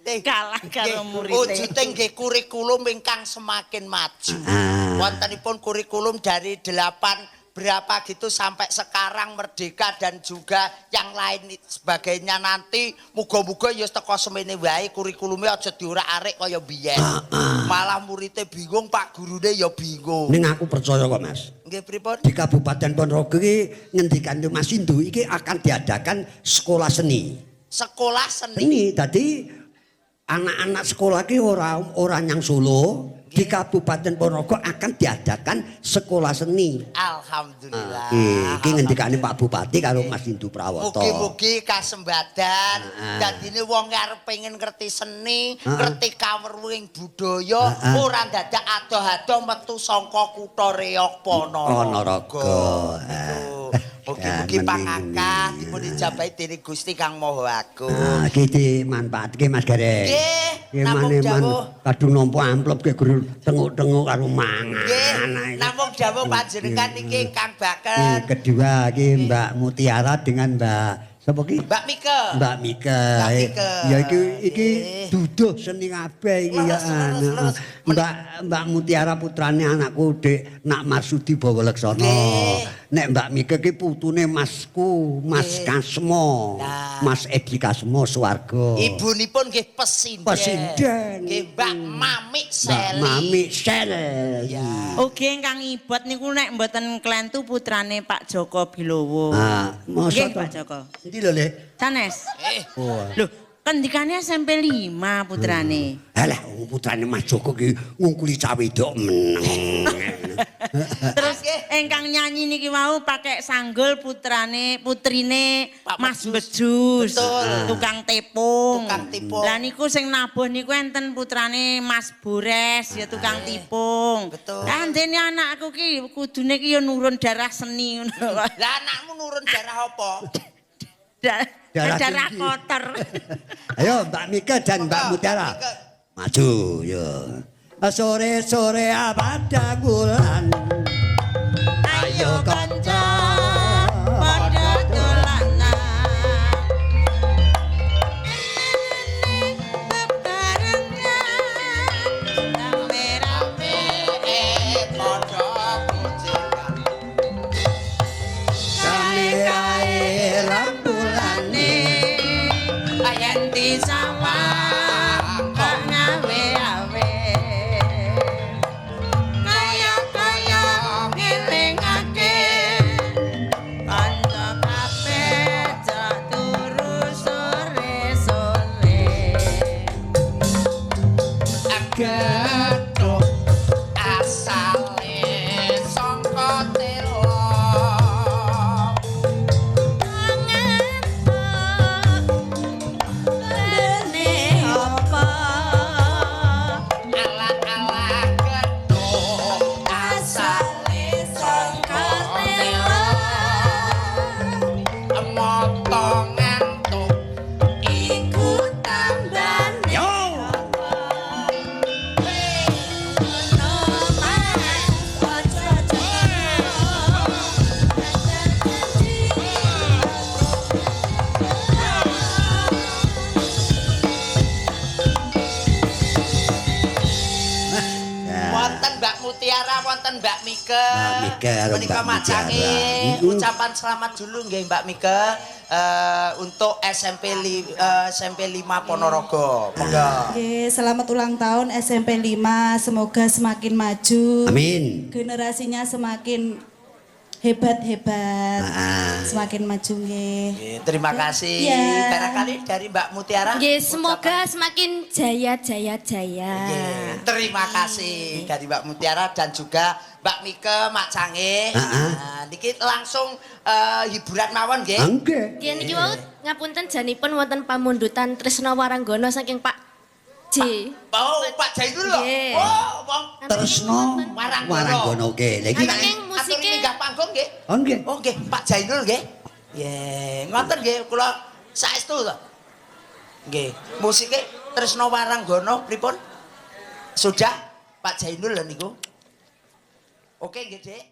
Kalah karo Nggih, muridé. Wujude nggih kurikulum ingkang semakin maju. Ah. Wontenipun kurikulum dari 8 berapa gitu sampai sekarang merdeka dan juga yang lain sebagainya nanti muga-muga ya teko semene wae kurikulumnya aja diorak-arik kaya biyen. Malah muridnya bingung, Pak gurune ya bingung. Ning aku percaya kok, Mas. Nggih pripun? Di Kabupaten Ponorogo iki ngendikane Mas Indu iki akan diadakan sekolah seni. Sekolah seni. Ini tadi anak-anak sekolah ki ora ora nyang Solo, di Kabupaten Ponorogo akan diadakan sekolah seni. Alhamdulillah. Iki ngendikane Pak Bupati karo Mas Indu Prawoto. Mugi-mugi kasembadan Heeh. dadine wong arep pengen ngerti seni, Heeh. ngerti kawruhing budaya, Heeh. ora dadak adoh-adoh metu saka kutha Reog Ponorogo. Ponorogo. Gitu. Mugi-mugi Ya, pangakah mending. dipun ijabahi dening Gusti Kang Maha Agung. Ah, iki dimanfaatke Mas Gareng. Nggih, Ki namung mane-man dawuh. kadung nampa amplop ki guru tenguk-tenguk karo mangan. Nggih, ae. namung dawuh panjenengan niki Kang Iki Baken, kedua iki Mbak Mutiara dengan Mbak sapa ki? Mbak Mike. Mbak Mike. Mbak Mike. Ya iki iki Nggih. duduh seni kabeh iki ya. Leres, leres, leres. Mbak Mbak Mutiara putrane anakku Dik Nak Marsudi Bawa Leksana. Nggih. Nek Mbak Mike ki putune masku, Mas Nggih. Kasmo. Nah. Mas Edi Kasmo swarga. Ibunipun nggih pesinden. Pesinden. Nggih Mbak Mamik Mbak Seli. Mami Sel. Ya. Ugi ingkang ibot niku nek mboten klentu putrane Pak Joko Bilowo. Ah, masa Nggih, to? Pak Joko. Endi lho, Le? Sanes. Eh, Oh. Lho, kendikane SMP 5 putrane. Alah, putrane Mas Joko ki ngungkuli cah wedok meneng. Terus Nggih. ingkang nyanyi niki wau pakai sanggul putrane putrine Pak Mas Bejus. Bejus, Betul. tukang tepung. Tukang tipung. Lah niku sing nabuh niku enten putrane Mas Bores ya tukang tipung. Betul. Lah ndene anakku ki kudune ki ya nurun darah seni ngono. Lah anakmu nurun darah apa? Darah Darah tinggi. kotor. Ayo Mbak Mika dan Mbak Monggo, Mutiara. Mika. Maju yo. Sore-sore pada bulan. Ayo kanca padha dolanan. Bebarengan rame-rame Padha kucingan. Kae-kae rambulane. yen di sawah kok ngawe-awe. Kaya-kaya ngelingake kanca kabeh jak turu sore-sore. Gethuk asale saka telo. Lene apa Ala-ala gethuk asale saka telo. Moto ngantuk iku tambane Yo. Wonten Mbak Mutiara, wonten Mbak Mike. Mbak Mike karo Menika Mbak macange Mutiara. Mm-mm. ucapan selamat dulu nggih Mbak Mike untuk SMP 5 Ponorogo. Monggo. Oke, selamat ulang tahun SMP 5. Semoga semakin maju. Amin. Generasinya semakin hebat-hebat. Ah. Semakin maju nggih. Nggih, terima kasih. Iya. Barangkali dari Mbak Mutiara. Nggih, semoga semakin jaya jaya jaya. Nggih, terima kasih dari Mbak Mutiara dan juga Mbak Mike, Mak Cange. Ah, ah. Nah, niki langsung hiburan mawon nggih. Nggih. Nggih niki wau ngapunten janipun wonten pamundutan Tresna Waranggono saking Pak J. Oh, Pak Jainul lho. Nggih. Oh, wong Tresno Waranggono. Waranggono oke. Lha iki Saking musike Aturi minggah panggung nggih. Oh nggih. Oh nggih, Pak Jainul nggih. Nggih, ngoten nggih kula saestu to. Nggih, musike Tresna Waranggono pripun? Sudah Pak Jainul lho niku. Oke nggih, Dik.